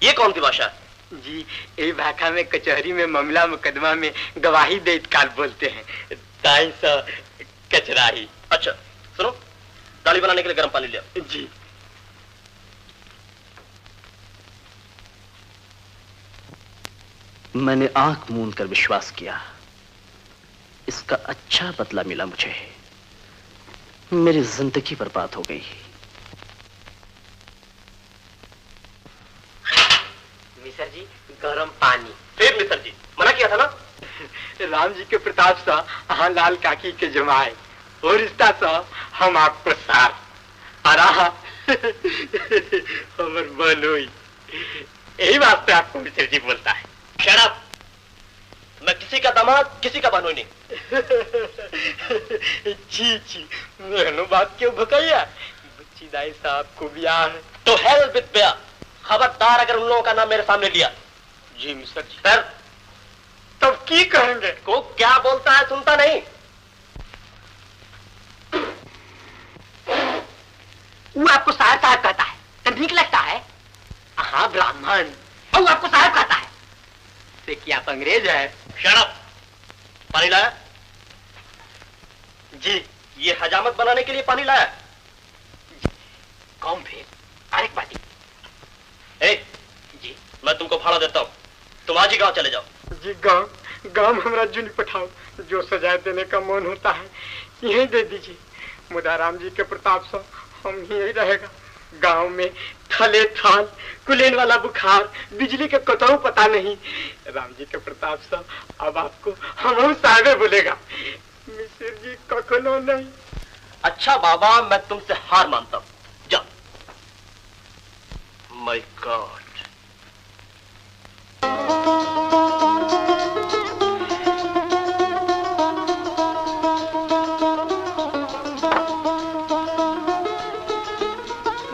ये कौन सी भाषा है? जी, यही भाषा में कचहरी में मामला मुकदमा में गवाही देत काल बोलते हैं, ताई सा कचराही। अच्छा सुनो, दाढ़ी बनाने के लिए गर्म पानी लिया। जी। मैंने आंख मूंद कर विश्वास किया, इसका अच्छा बदला मिला मुझे। मेरी जिंदगी बर्बाद हो गई। मिसर जी गरम पानी। फिर मिसर जी मना किया था ना? राम जी के प्रताप सा हाँ लाल काकी के जमाए और रिश्ता सा हम आपको सार आरा हमर बनोई, यही वास्ते आपको मिसर जी बोलता है। Shut up! मैं किसी का दामाद किसी का बनोई नहीं। जी जी, मेहनो बात क्यों भुकैया, बच्ची दाई साहब को ब्याह है। तो हेल विद ब्याह, खबरदार अगर उन लोगों का नाम मेरे सामने लिया। जी मिस्टर जी। सर तब की कहेंगे? को क्या बोलता है सुनता नहीं। वो आपको साहब साहब कहता है तो ठीक लगता है? हाँ ब्राह्मण, और वो आपको साहब कहता है से कि आप अंग्रेज है। Shut up! पानी लाया? जी। ये हजामत बनाने के लिए पानी लाया? कौन फिर? अरे बाती। ए, जी मैं तुमको भाड़ा देता हूँ, तुम आज ही गांव चले जाओ। जी गांव गांव हमरा जुन पठाओ, जो सजाए देने का मन होता है यही दे दीजिए। मुदा राम जी के प्रताप से हम यही रहेगा। गांव में थले थाल, कुलेन वाला बुखार, बिजली के कतऊ पता नहीं। राम जी के प्रताप से अब आपको हम साहबे बोलेगा। मिश्र जी कखनो नहीं। अच्छा बाबा मैं तुमसे हार मानता हूँ, जा। My God.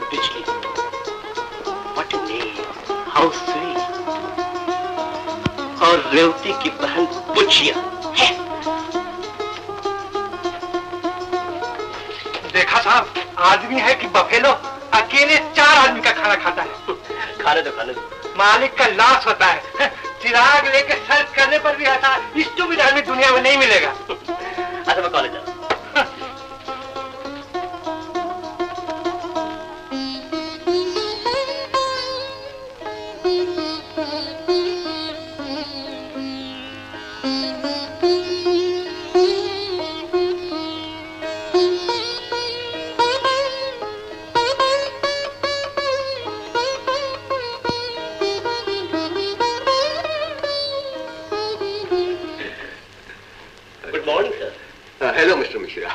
Bijli, what a name, how sweet. और रेवती की बहन बुचिया है। देखा साहब, आदमी है कि बफेलो, अकेले 4 आदमी का खाना खाता है। खाने दो खाने दो। मालिक का लाश होता है, चिराग लेके सर्च करने पर भी आता है, स्टूपिड आदमी दुनिया में नहीं मिलेगा। अच्छा मैं कॉलेज जा।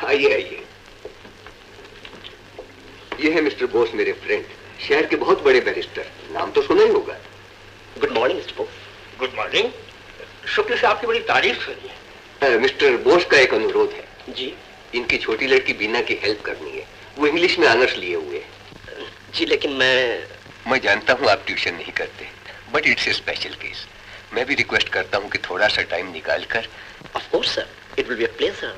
आइए आइए, ये है मिस्टर बोस, मेरे फ्रेंड, शहर के बहुत बड़े बैरिस्टर, नाम तो सुना ही होगा। Good morning mister Bose. Good morning. Shukla साहब की बड़ी तारीफ सुनी है। मिस्टर बोस का एक अनुरोध है। जी। इनकी छोटी लड़की बीना की हेल्प करनी है, वो इंग्लिश में ऑनर्स लिए हुए है। जी लेकिन मैं जानता हूँ आप ट्यूशन नहीं करते, but it's a special case. मैं भी रिक्वेस्ट करता हूँ कि थोड़ा सा टाइम निकाल कर। Of course sir, it will be a pleasure.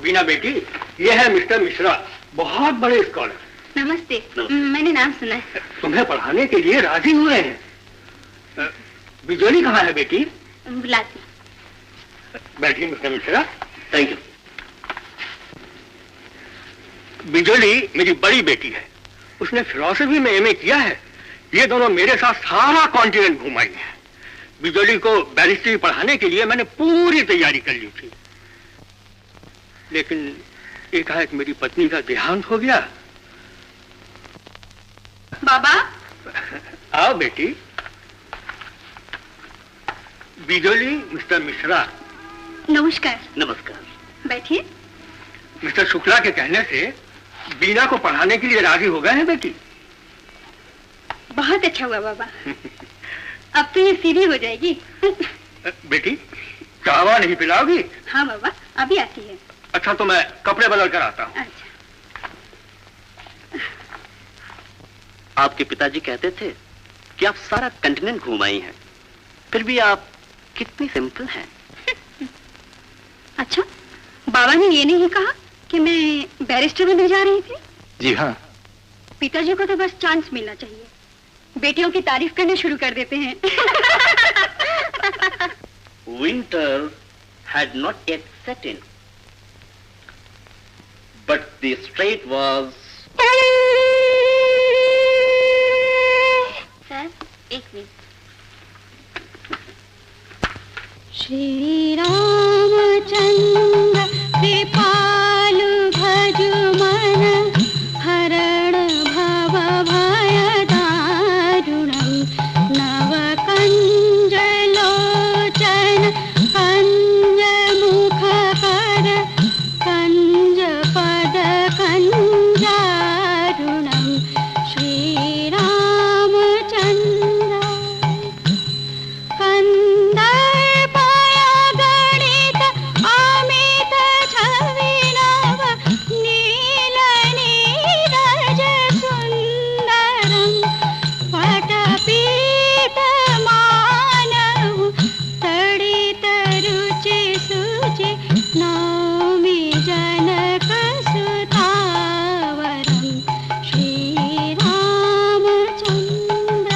Beena बेटी, ये है मिस्टर मिश्रा, बहुत बड़े स्कॉलर। नमस्ते। मैंने नाम सुना है। तुम्हें पढ़ाने के लिए राजी हुए हैं। बिजली कहाँ है बेटी? बुलाती। बैठिए मिस्टर मिश्रा। Thank you. बिजली मेरी बड़ी बेटी है, उसने फिलोसफी में एमए किया है। ये दोनों मेरे साथ सारा कॉन्टिनेंट घुमाई है। बिजली को बैरिस्ट्री पढ़ाने के लिए मैंने पूरी तैयारी कर ली थी, लेकिन एकाएक मेरी पत्नी का देहांत हो गया। बाबा आओ बेटी। बिजली, मिस्टर मिश्रा। नमस्कार। नमस्कार। बैठिए। मिस्टर शुक्ला के कहने से बीना को पढ़ाने के लिए राजी हो गए हैं बेटी। बहुत अच्छा हुआ बाबा, अब तो ये सीधी हो जाएगी। बेटी चावा नहीं पिलाओगी? हाँ बाबा, अभी आती है। अच्छा तो मैं कपड़े बदल कर आता हूँ। अच्छा। आपके पिताजी कहते थे कि आप सारा कंटिनेंट घूम आई हैं, फिर भी आप कितनी सिंपल हैं। अच्छा, बाबा ने ये नहीं कहा कि मैं बैरिस्टर बनने जा रही थी? जी हाँ। पिताजी को तो बस चांस मिलना चाहिए, बेटियों की तारीफ करने शुरू कर देते हैं। Winter had not yet set in, but the strait was. Sir, एक मिनट। श्री रामचंद्र कृपालु भजु मन हरण भव भय दारुणं नव कंज लोचन कंज मुख कर कंज पद कंजारुणं श्री रामचंद्र कंदर्पय गणित अमित छवि नव नील नीरज सुंदरं पटपीत मानव तड़ित रुचि सुचि नौमि जनक सुतावरं श्री रामचंद्र।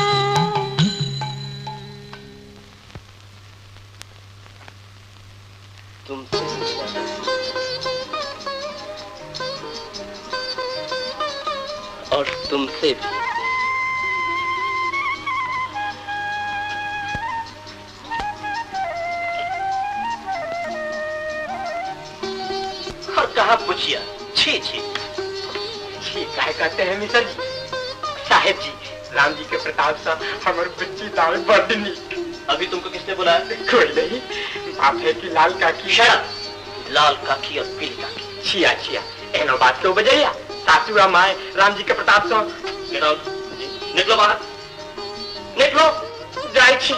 तुमसे और तुमसे भी। और कहा पूछिया, छी छी छी काहे कहते हैं मिसर जी? साहेब जी, राम जी के प्रताप से हमर बच्ची दाल बड़ नीक। अभी तुमको किसने बुलाया? कोई नहीं, बाप है कि लाल काकी। Shut up! लाल काकी और पीली काकी। छिया छिया, एनो बात क्यों बजैया? सासू आ माए राम जी के प्रताप से। Get out! निकलो बाहर, निकलो जाय छी।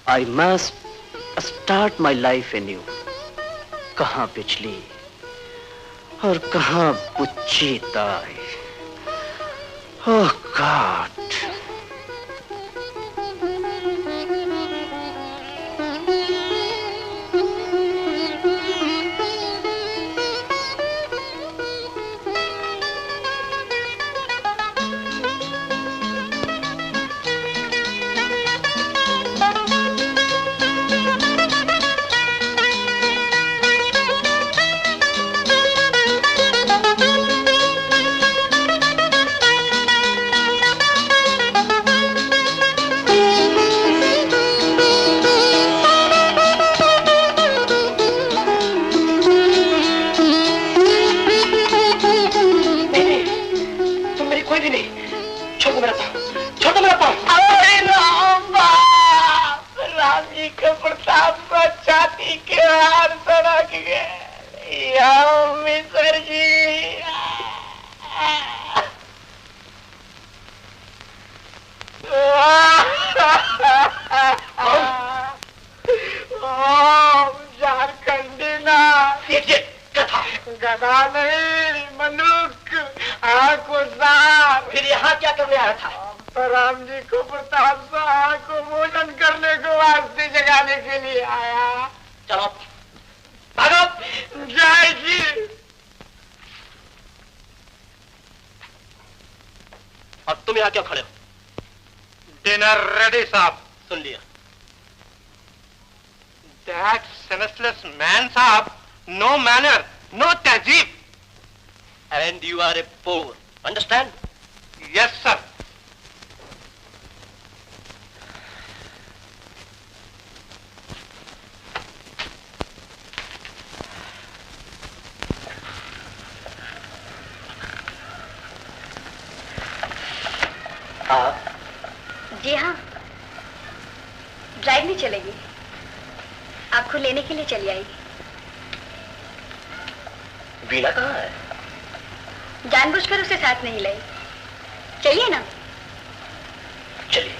I must start my life anew. कहाँ बिजली और कहाँ बुच्ची ताई। Oh God. नहीं, तुम मेरी कोई भी नहीं। छोड़ दो मेरा पाँव, छोड़ दो मेरा पाँव। अरे राम बाप, राम जी के प्रताप से छाती के हार सड़क गए। मिसर जी, झारखंडी ना कथा गधा नहीं, मनुख आंखों सार। फिर यहाँ क्या करने आया था? तो राम जी को प्रताप से आंखों भोजन करने को वास्ते जगाने के लिए आया। चलो भागो। जय जी। और तुम यहाँ क्यों खड़े हो? डिनर रेडी साहब। सुन लिया। That senseless man साहब, नो मैनर, नो तहजीब। And you are a poor. Understand? Yes, sir. आप? जी हाँ, ड्राइव में चलेगी। आपको लेने के लिए चली आई। वीणा कहाँ है? जानबूझकर उसे साथ नहीं लाई। चलिए ना। चलिए।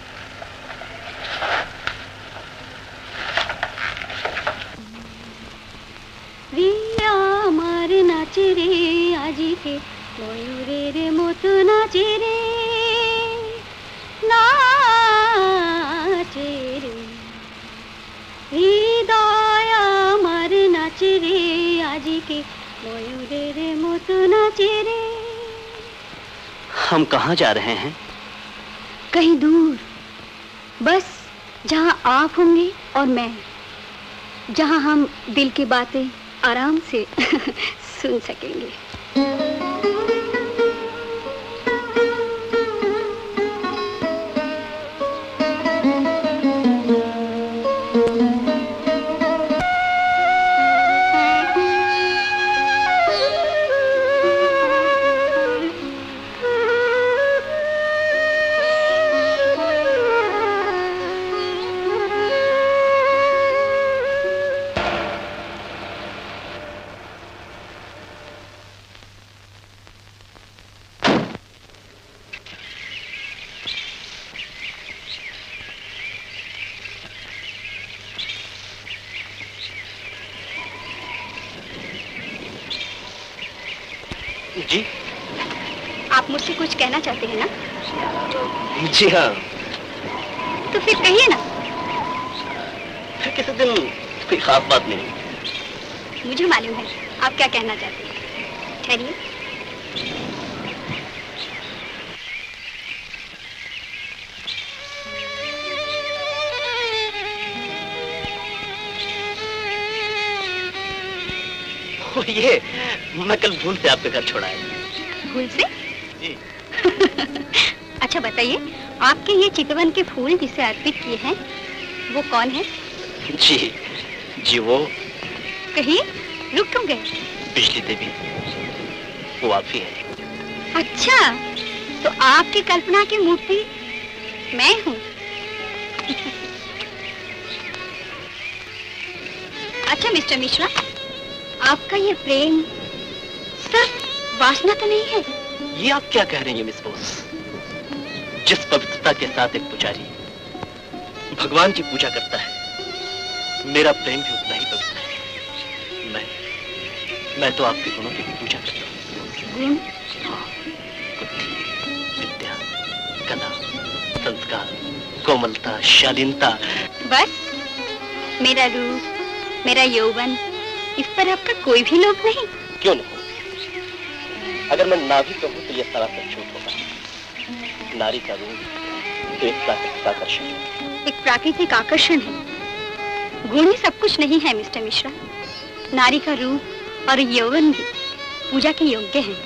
ময়ূরের মতো নাচে রে, নাচে রে, হৃদয় আমার নাচে রে, আজকে ময়ূরের মতো নাচে রে। हम कहाँ जा रहे हैं? कहीं दूर, बस जहाँ आप होंगे और मैं, जहाँ हम दिल की बातें आराम से सुन सकेंगे। जी, आप मुझसे कुछ कहना चाहते हैं ना? जी हाँ। तो फिर कहिए ना। फिर किसी दिन, कोई खास बात नहीं। मुझे मालूम है आप क्या कहना चाहते हैं। ठहरिए। ये मैं कल भूल से आपके घर छोड़ा है। भूल से? जी। अच्छा बताइए, आपके ये चितवन के फूल जिसे अर्पित किए हैं वो कौन है? जी जी वो। कहिए, रुक क्यों गए? बिजली देवी, वो आप ही हैं। अच्छा, तो आपकी कल्पना की मूर्ति मैं हूँ। अच्छा मिस्टर मिश्रा, आपका ये प्रेम सिर्फ वासना तो नहीं है? ये आप क्या कह रही हैं मिस बोस? जिस पवित्रता के साथ एक पुजारी भगवान की पूजा करता है, मेरा प्रेम भी उतना ही पवित्र है। मैं तो आपके गुणों की भी पूजा करता हूँ। गुण? हाँ, बुद्धि, विद्या, कला, संस्कार, कोमलता, शालीनता। बस मेरा रूप, मेरा यौवन, इस पर आपका कोई भी लोभ नहीं? क्यों नहीं? अगर मैं ना भी कहूँ तो यह सरासर झूठ होगा। नारी का रूप तो एक प्राकृतिक आकर्षण है। एक प्राकृतिक आकर्षण है, गुण ही सब कुछ नहीं है मिस्टर मिश्रा। नारी का रूप और यौवन भी पूजा के योग्य हैं।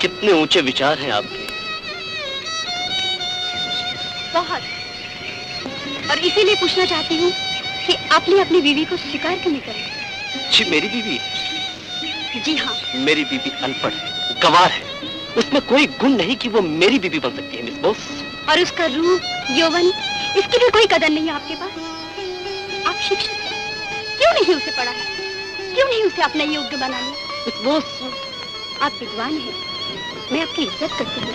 कितने ऊंचे विचार हैं आपके। बहुत। और इसीलिए पूछना चाहती हूँ कि आपने अपनी बीवी को स्वीकार क्यों नहीं करा? जी मेरी बीवी? जी हाँ। मेरी बीवी अनपढ़ है, गंवार है, उसमें कोई गुण नहीं कि वो मेरी बीवी बन सकती है मिस बोस। और उसका रूप, यौवन, इसकी भी कोई कदर नहीं है आपके पास। आप शिक्षित हैं, क्यों नहीं उसे पढ़ा है? क्यों नहीं उसे अपना योग्य बना लिया? मिस बोस, आप विद्वान हैं, मैं आपकी इज्जत करती हूँ,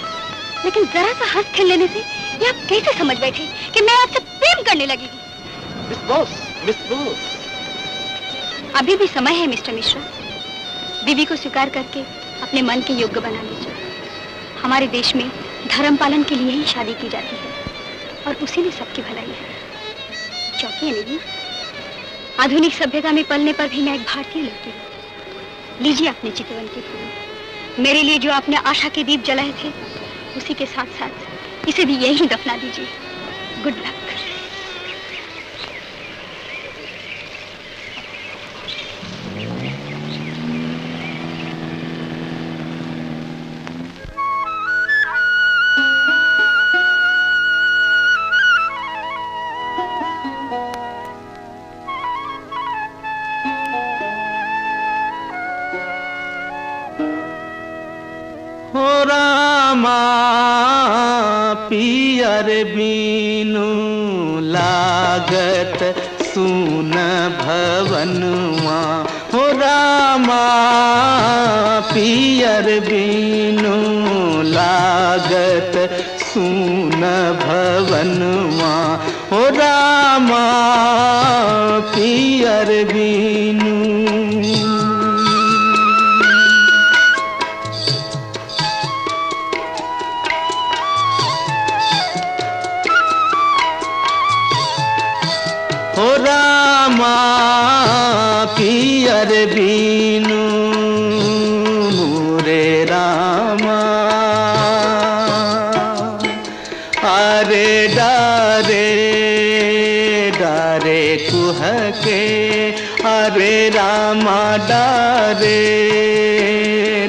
लेकिन जरा सा हंस खेल लेने से ये आप कैसे समझ बैठे कि मैं आपसे प्रेम करने लगी हूँ? मिस बोस, मिस बोस, अभी भी समय है मिस्टर मिश्रा। बीवी को स्वीकार करके अपने मन के योग्य बना लीजिए। हमारे देश में धर्म पालन के लिए ही शादी की जाती है और उसी में सबकी भलाई है। चौंकिए नहीं, आधुनिक सभ्यता में पलने पर भी मैं एक भारतीय लड़की हूँ। लीजिए अपने चितवन के फूल, मेरे लिए जो आपने आशा के दीप जलाए थे, उसी के साथ साथ इसे भी यहीं दफना दीजिए। Good luck. पियर बीनु लागत सुन भवनुआ, हो रामा पियर बीनु लागत सुन भवनुआ, हो रामा पियर बीनु। हो रामा पियर बीनू मोरे रामा। अरे डारे डारे कुहके अरे रामा डारे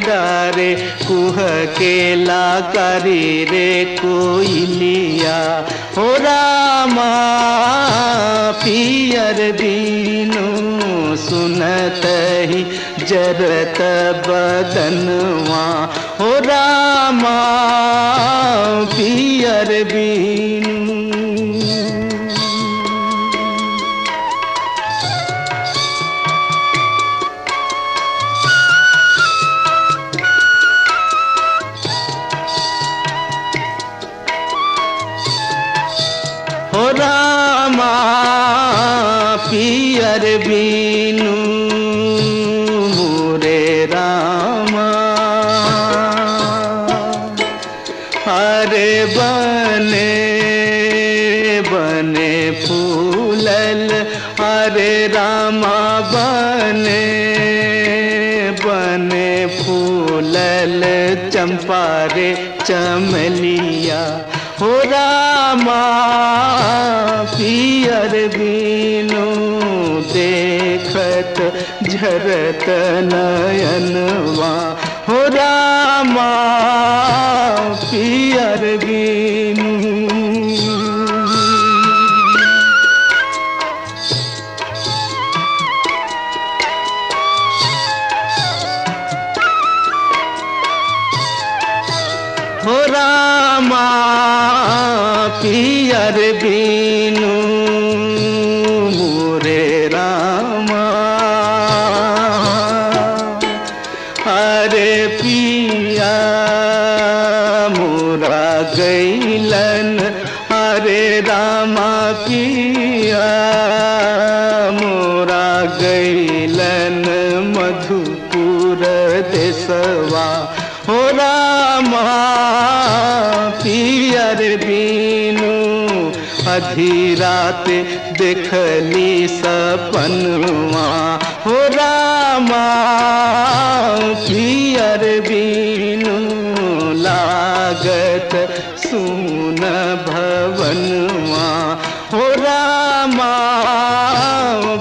डारे कुहकेला करी रे कोइलिया हो रामा पियर बीनू सुनत ही जरत बदनवा हो रामा पियर बीनू। हो रामा पियर बीनू मोरे रामा। अरे बने बने फूलल अरे रामा बने बने फूलल चंपा रे चमलिया हो रामा पियर बीनू देखत झरत नयनवा हो रामा पियर बीनू। हो रामा पियर बीनू मोरे रामा। अरे पिया मोरा गैलन अरे रामा पिया मोरा गैलन मधुपुर देसवा हो रामा पियर बीनू। आधी रात देखली सपनवा हो रामा पियर बीनू लागत सुन भवनवा हो रामा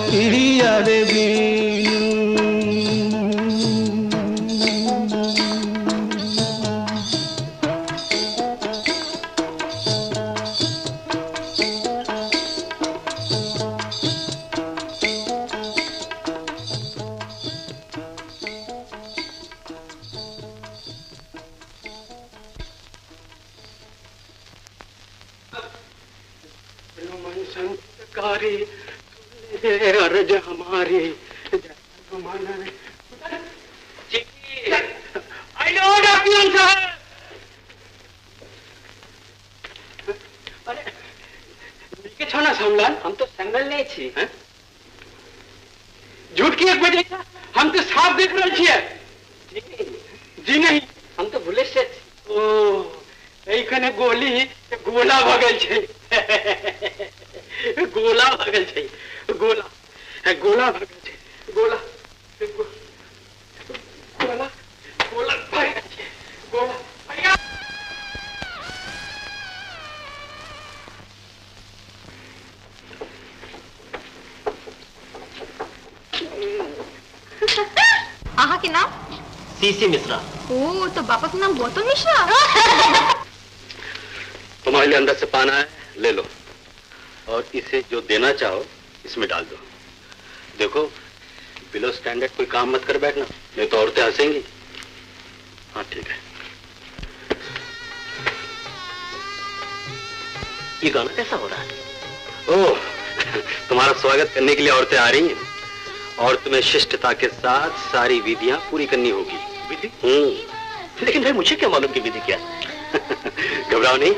पियर बीनू। अर्ज हमारी अरे छो ना समलाल, हम तो संगल नहीं छी। झूठ की एक बजे हम तो साफ देख रहे छिए। जी नहीं, हम तो भूले से। ओ एखने गोली गोला भगल छे, गोला भगल छे, गोला गोला भगल छे, गोला गोला गोला भगल छे, गोला। आहा के नाम? सीसी मिश्रा। ओ तो बापा के नाम गौतम मिश्रा। तुम्हारे लिए अंदर से पाना है, ले लो और इसे जो देना चाहो इसमें डाल दो। देखो बिलो स्टैंडर्ड कोई काम मत कर बैठना, नहीं तो औरतें हंसेंगी। हाँ ठीक है। ये गाना कैसा हो रहा है? ओह, तुम्हारा स्वागत करने के लिए औरतें आ रही हैं और तुम्हें शिष्टता के साथ सारी विधियां पूरी करनी होगी। विधि? लेकिन भाई मुझे क्या मालूम कि विधि क्या? घबराओ नहीं,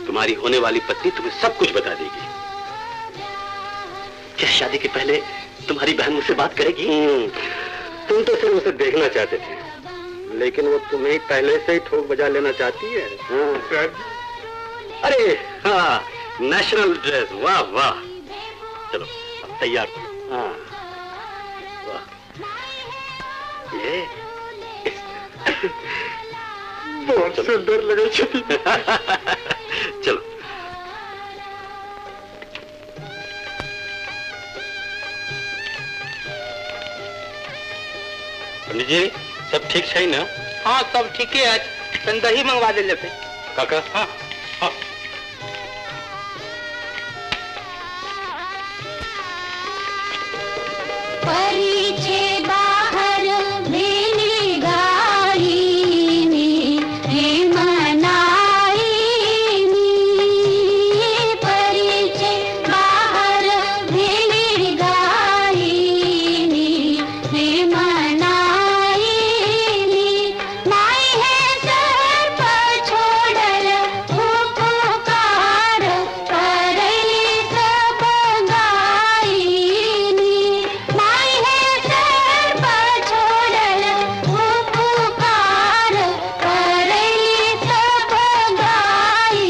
तुम्हारी होने वाली पत्नी तुम्हें सब कुछ बता देगी। क्या शादी के पहले तुम्हारी बहन मुझसे बात करेगी? तुम तो सिर्फ उसे देखना चाहते थे, लेकिन वो तुम्हें पहले से ही ठोक बजा लेना चाहती है। हाँ। अरे हाँ, नेशनल ड्रेस, वाह वाह। चलो अब तैयार। हाँ वाह, ये बहुत सुंदर लगे। चलो पंडित जी सब ठीक है ना? हाँ सब ठीक है, तन दही मंगवा दे लेते काका। हाँ हाँ। परिचे बाहर भेली गाईनी हे मनाईनी, परिचे बाहर भेली गाईनी हे मनाईनी, माई हे सर्प छोडल उपकार करली सब गाईनी, माई हे सर्प छोडल उपकार करली सब गाई।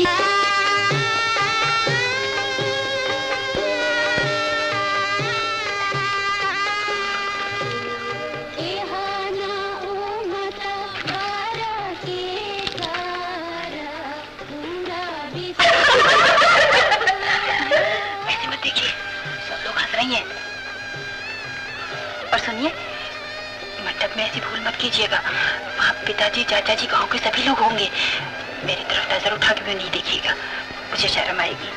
एहना उमत वर के कर पूरा ऐसे मत देखिए, सब लोग हंस रही हैं। और सुनिए, मंडप में ऐसी भूल मत कीजिएगा, वहाँ पिताजी चाचा जी गांव के सभी लोग होंगे। मेरी तरफ नजर उठा के भी नहीं देखिएगा, मुझे शर्म आएगी।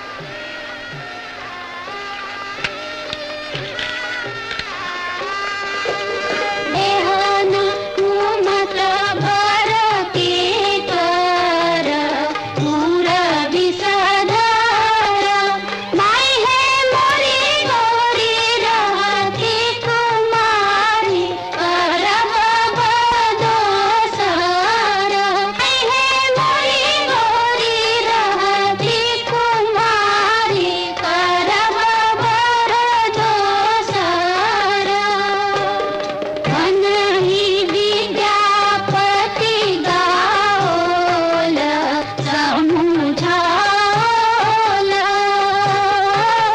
एहना उमत वर के कर पूरा विषधर, माई है मोरी गोरी रहती कुमारी करब बदोसर, माई है मोरी गोरी रहती कुमारी करब बदोसर। मनहि विद्यापति गाओल समुझाओल,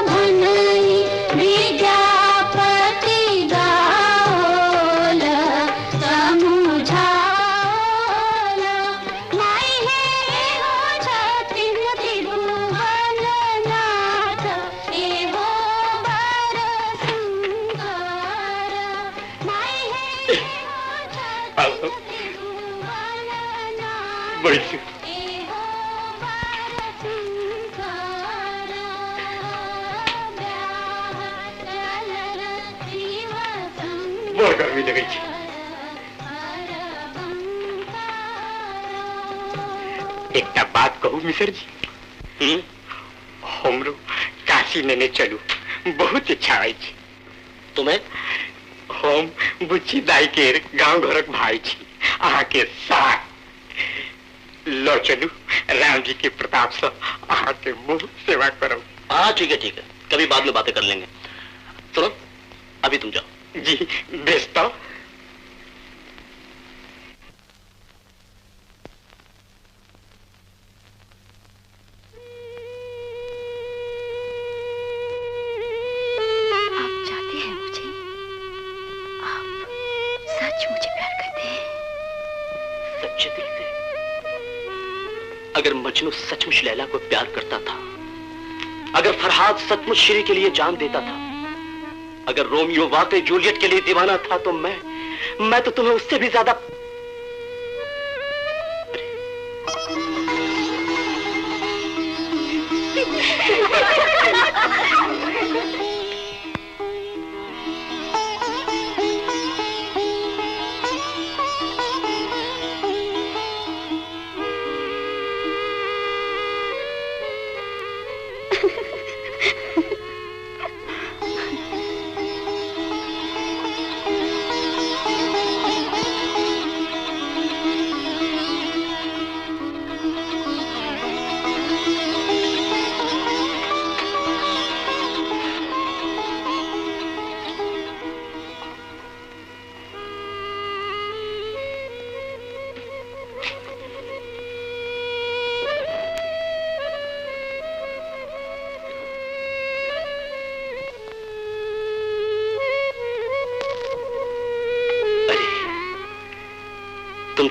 मनहि विद्यापति गाओल समुझाओल, माई हे हो छथिन त्रिभुवन नाथ एहो बर सुंदर, माई हे बैसू। बड़ गर्मी लगै छै। एकटा बात कहू मिसर जी, हमरो काशी नेने चलू, बहुत इच्छा अछि। तुम्हें? हम बुच्ची दाई के गांव घरक भाई छी, अहाँ के साथ ल चलू, राम जी के प्रताप से अहाँ के बहुत सेवा करब। हाँ ठीक है ठीक है, कभी बाद में बातें कर लेंगे। सुनो अभी तुम जाओ। जी बेस तो। आप चाहते हैं मुझे? आप सच मुझे प्यार करते हैं? सच्चे दिल से। अगर मजनू सचमुच लैला को प्यार करता था, अगर फरहाद सचमुच श्री के लिए जान देता था, अगर रोमियो वाकई जूलियट के लिए दीवाना था, तो मैं तो तुम्हें उससे भी ज्यादा।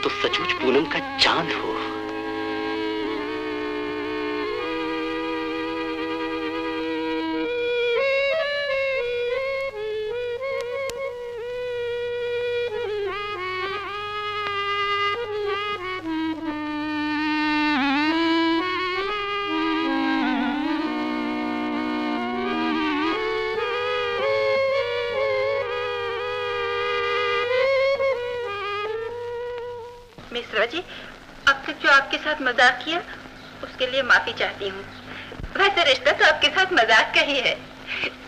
तो सचमुच पूनम का चांद हो। मिश्रा जी, अब तक जो आपके साथ मजाक किया उसके लिए माफी चाहती हूँ। वैसे रिश्ता तो आपके साथ मजाक का ही है।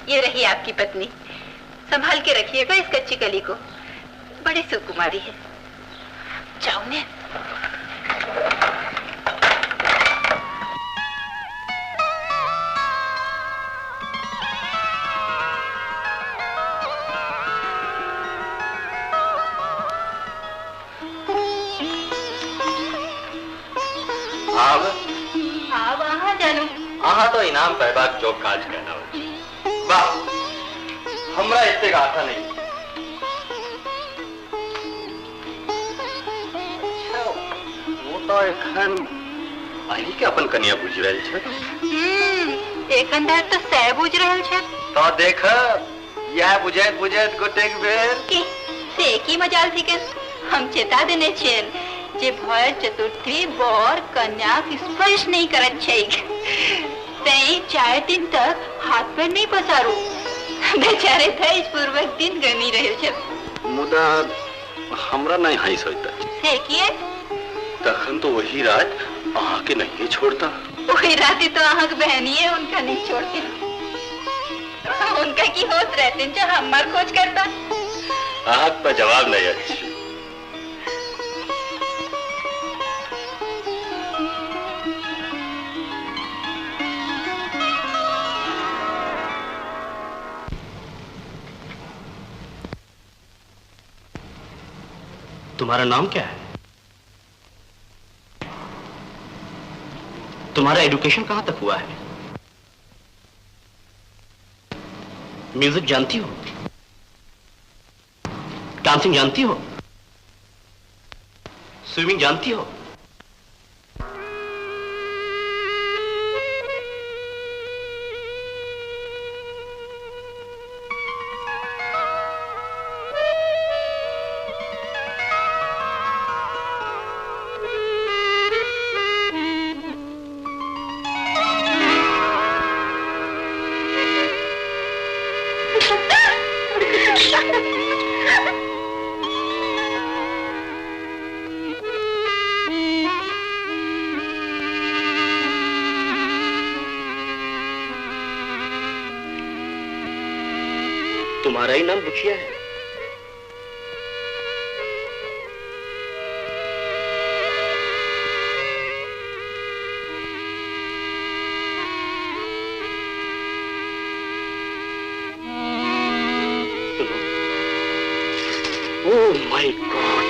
ये रही आपकी पत्नी, संभाल के रखिएगा इस कच्ची कली को, बड़ी सुकुमारी है। जाओ ने। अहाँ तो इनाम पैबाक जो काज कहना वाह, हमरा एतेक आशा नहीं। अच्छा, वो तो एखन अही के अपन कनिया बुझि रहल छै। एखन धरि तो सह बुझि रहल छै। तो देख, यह बुझैत बुझैत गोटेक बेर की से की मजाल थिके। हम चेता देने छियनि जे भर चतुर्थी बर कन्याक स्पर्श नहीं करत छैक, तैं 4 दिन तक हाथ पैर नहीं पसारू। बेचारे धैर्य पूर्वक दिन गनी रहे छे। मुदा हमरा नहीं हंस होता। से किए? तखन तो वही रात अहाँ के नहीं छोड़ता। वही रात तो अहाँ के बहनिए उनका नहीं छोड़ती। उनका की होश रहते जो हमार खोज करता। अहाँ पर जवाब नहीं अच्छी। तुम्हारा नाम क्या है? तुम्हारा एजुकेशन कहां तक हुआ है? म्यूजिक जानती हो? डांसिंग जानती हो? स्विमिंग जानती हो? तुम्हारा ही नाम बुचिया है? सुनो, ओह my God,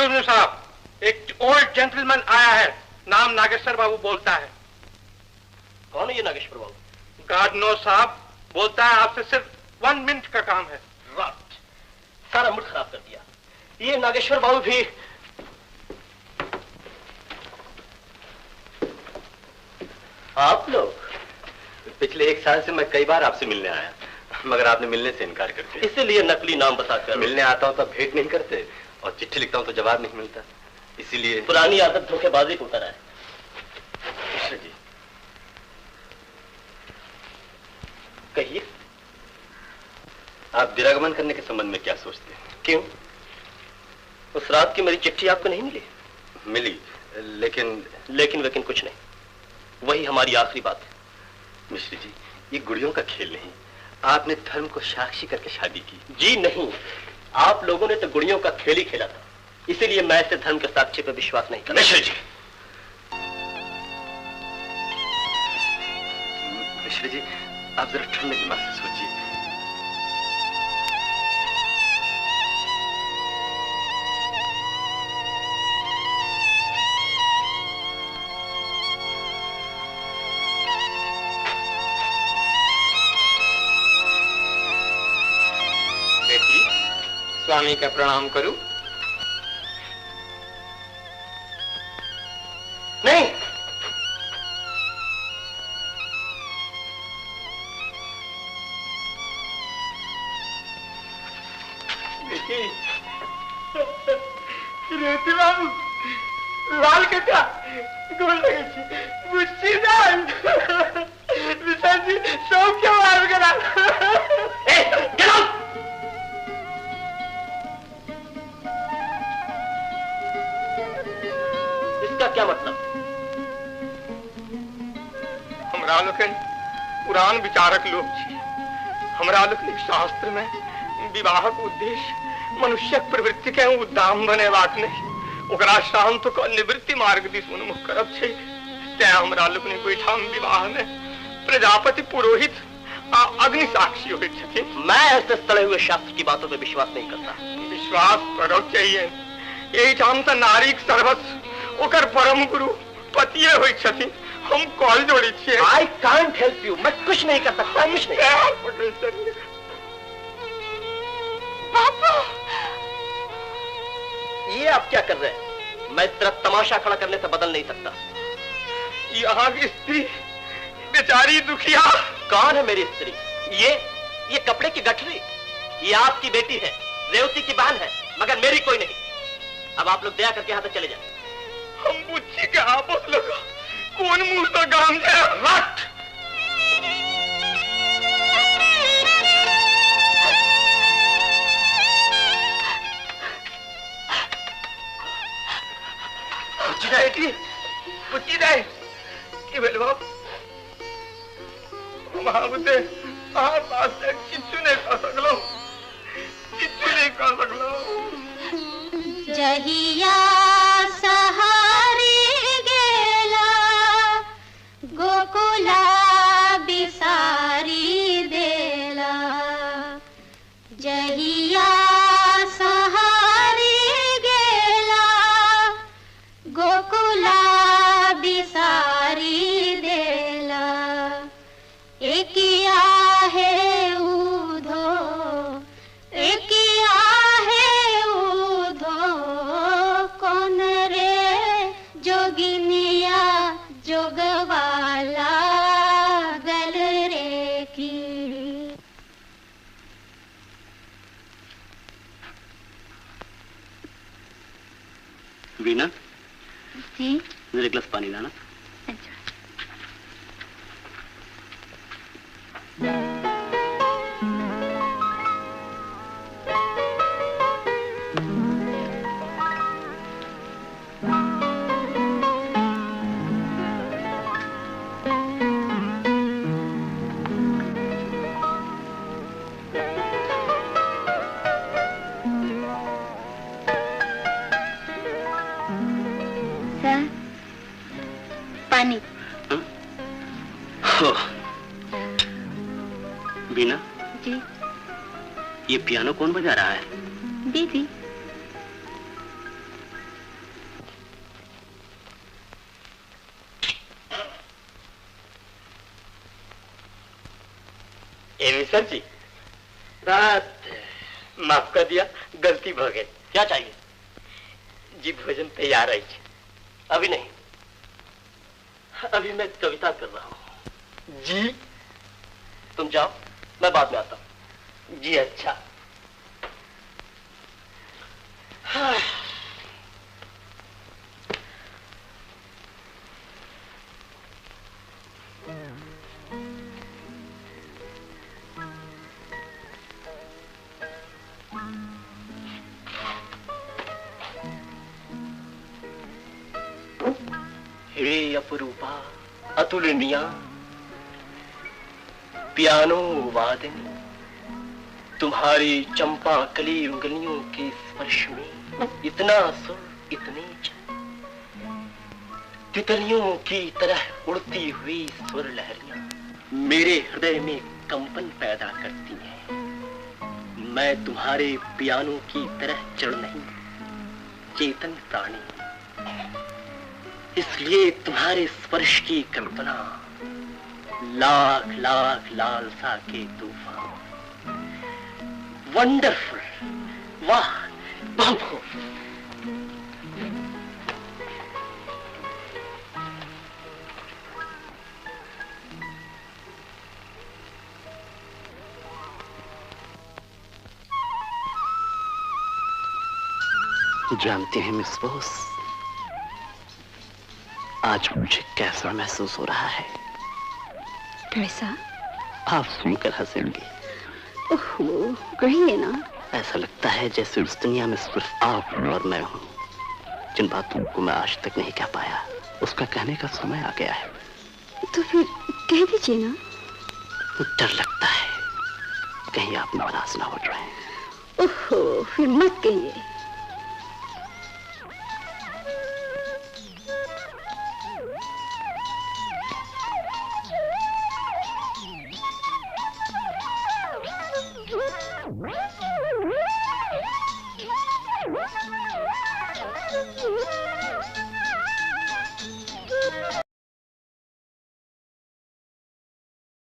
एक्सक्यूज मी साहब, एक ओल्ड जेंटलमैन आया है, नाम नागेश्वर बाबू बोलता है। कौन है ये नागेश्वर बाबू? गॉड नो साहब, बोलता है आपसे सिर्फ 1 मिनट का काम है। राइट, सारा मूड खराब कर दिया। ये नागेश्वर बाबू भी। आप लोग? पिछले 1 साल से मैं कई बार आपसे मिलने आया, मगर आपने मिलने से इनकार कर दिया। इसीलिए नकली नाम बताकर मिलने आता हूँ तो भेंट नहीं करते, और चिट्ठी लिखता हूँ तो जवाब नहीं मिलता। इसीलिए पुरानी आदत धोखेबाजी को उतर आए। मिश्र जी कहिए, आप दिरागमन करने के संबंध में क्या सोचते हैं? क्यों, उस रात की मेरी चिट्ठी आपको नहीं मिली? मिली, लेकिन लेकिन वेकिन कुछ नहीं, वही हमारी आखिरी बात है। मिश्र जी, ये गुड़ियों का खेल नहीं, आपने धर्म को साक्षी करके शादी की। जी नहीं, आप लोगों ने तो गुड़ियों का खेल ही खेला था, इसीलिए मैं ऐसे धर्म के साक्षी पर विश्वास नहीं करता। मिश्र जी, मिश्र जी, आप जरा ठंडे दिमाग से सोचिए। बेटी, स्वामी का प्रणाम करूं? नहीं, रेती बाबू, लाल कटा गोल लगे छी, बुच्ची दाल विशाल जी सब क्यों आब गेला? ए, गेट आउट! इसका क्या मतलब? हमरा लोकनि पुरान विचारक लोग छी। हमरा लोकनिक शास्त्र में विवाहक उद्देश्य मनुष्यक प्रवृत्ति के उद्दाम बनेबाक नहि, ओकरा शांत क निवृत्ति मार्ग दिस उन्मुख करब छै। तें हमरा लोकनिक ओहिठाम विवाह में प्रजापति पुरोहित आ अग्नि साक्षी होइत छथिन। मैं ऐसे सड़े हुए शास्त्र की बातों पर विश्वास नहीं करता। विश्वास करब चाहिए। एहिठाम तऽ नारीक सर्वस्व ओकर परम गुरु पतिये होइत छथिन। हम कॉल जोड़े छियै। I can't help you, मैं कुछ नहीं कर सकता, कुछ नहीं। पापा, ये आप क्या कर रहे हैं? मैं इस तरह तमाशा खड़ा करने से बदल नहीं सकता। यहाँ की स्त्री बेचारी दुखिया। कौन है मेरी स्त्री? ये कपड़े की गठरी, ये आपकी बेटी है, रेवती की बहन है, मगर मेरी कोई नहीं। अब आप लोग दया करके यहाँ से चले जाए। हम बुच्ची के आपस लगा कौन मुंह से गाम जाए? रट बेटी, बुच्ची दाई की भेल बाप? हम बुते अहाँ पास किछु नहीं कह सकलहुँ, किछु नहीं कह सकलहुँ। जहिया सहारे गेला गोकुला बिसारी देला, जहिया सहारे गेला गोकुला बिसारी देला। एकिया है उधो, एकिया है उधो, कौन रे जोगिनिया जोगवाला गल रे की। वीणा जी, मेरे ग्लास पानी लाना। अच्छा। सर, पानी। हो। बीना जी, ये पियानो कौन बजा रहा है? दीदी। मिश्र जी, रात माफ कर दिया, गलती भ गेल। क्या चाहिए? जी भोजन तैयार है। अभी नहीं, अभी मैं कविता कर रहा हूँ। जी तुम जाओ, मैं बाद में आता हूँ। जी अच्छा। हाँ। हे अपरूपा अतुलनीया पियानो वादिनी, तुम्हारी चंपा कली उंगलियों के स्पर्श में इतना सुर इतने तितलियों की तरह उड़ती हुई सुर लहरियां मेरे हृदय में कंपन पैदा करती हैं। मैं तुम्हारे पियानो की तरह जड़ नहीं, चेतन प्राणी, इसलिए तुम्हारे स्पर्श की कल्पना लाख लाख लालसा के तूफान। वंडरफुल, वाह, बहुत। जानते हैं मिस बोस, आज मुझे कैसा महसूस हो रहा है? कैसा? आप सुनकर हंसेंगे। ओहो, कहिए ना। ऐसा लगता है जैसे उस दुनिया में सिर्फ आप और मैं हूँ। जिन बातों को मैं आज तक नहीं कह पाया, उसका कहने का समय आ गया है। तो फिर कह दीजिए ना। डर लगता है कहीं आप नाराज ना हो जाए। ओहो, फिर मत कहिए।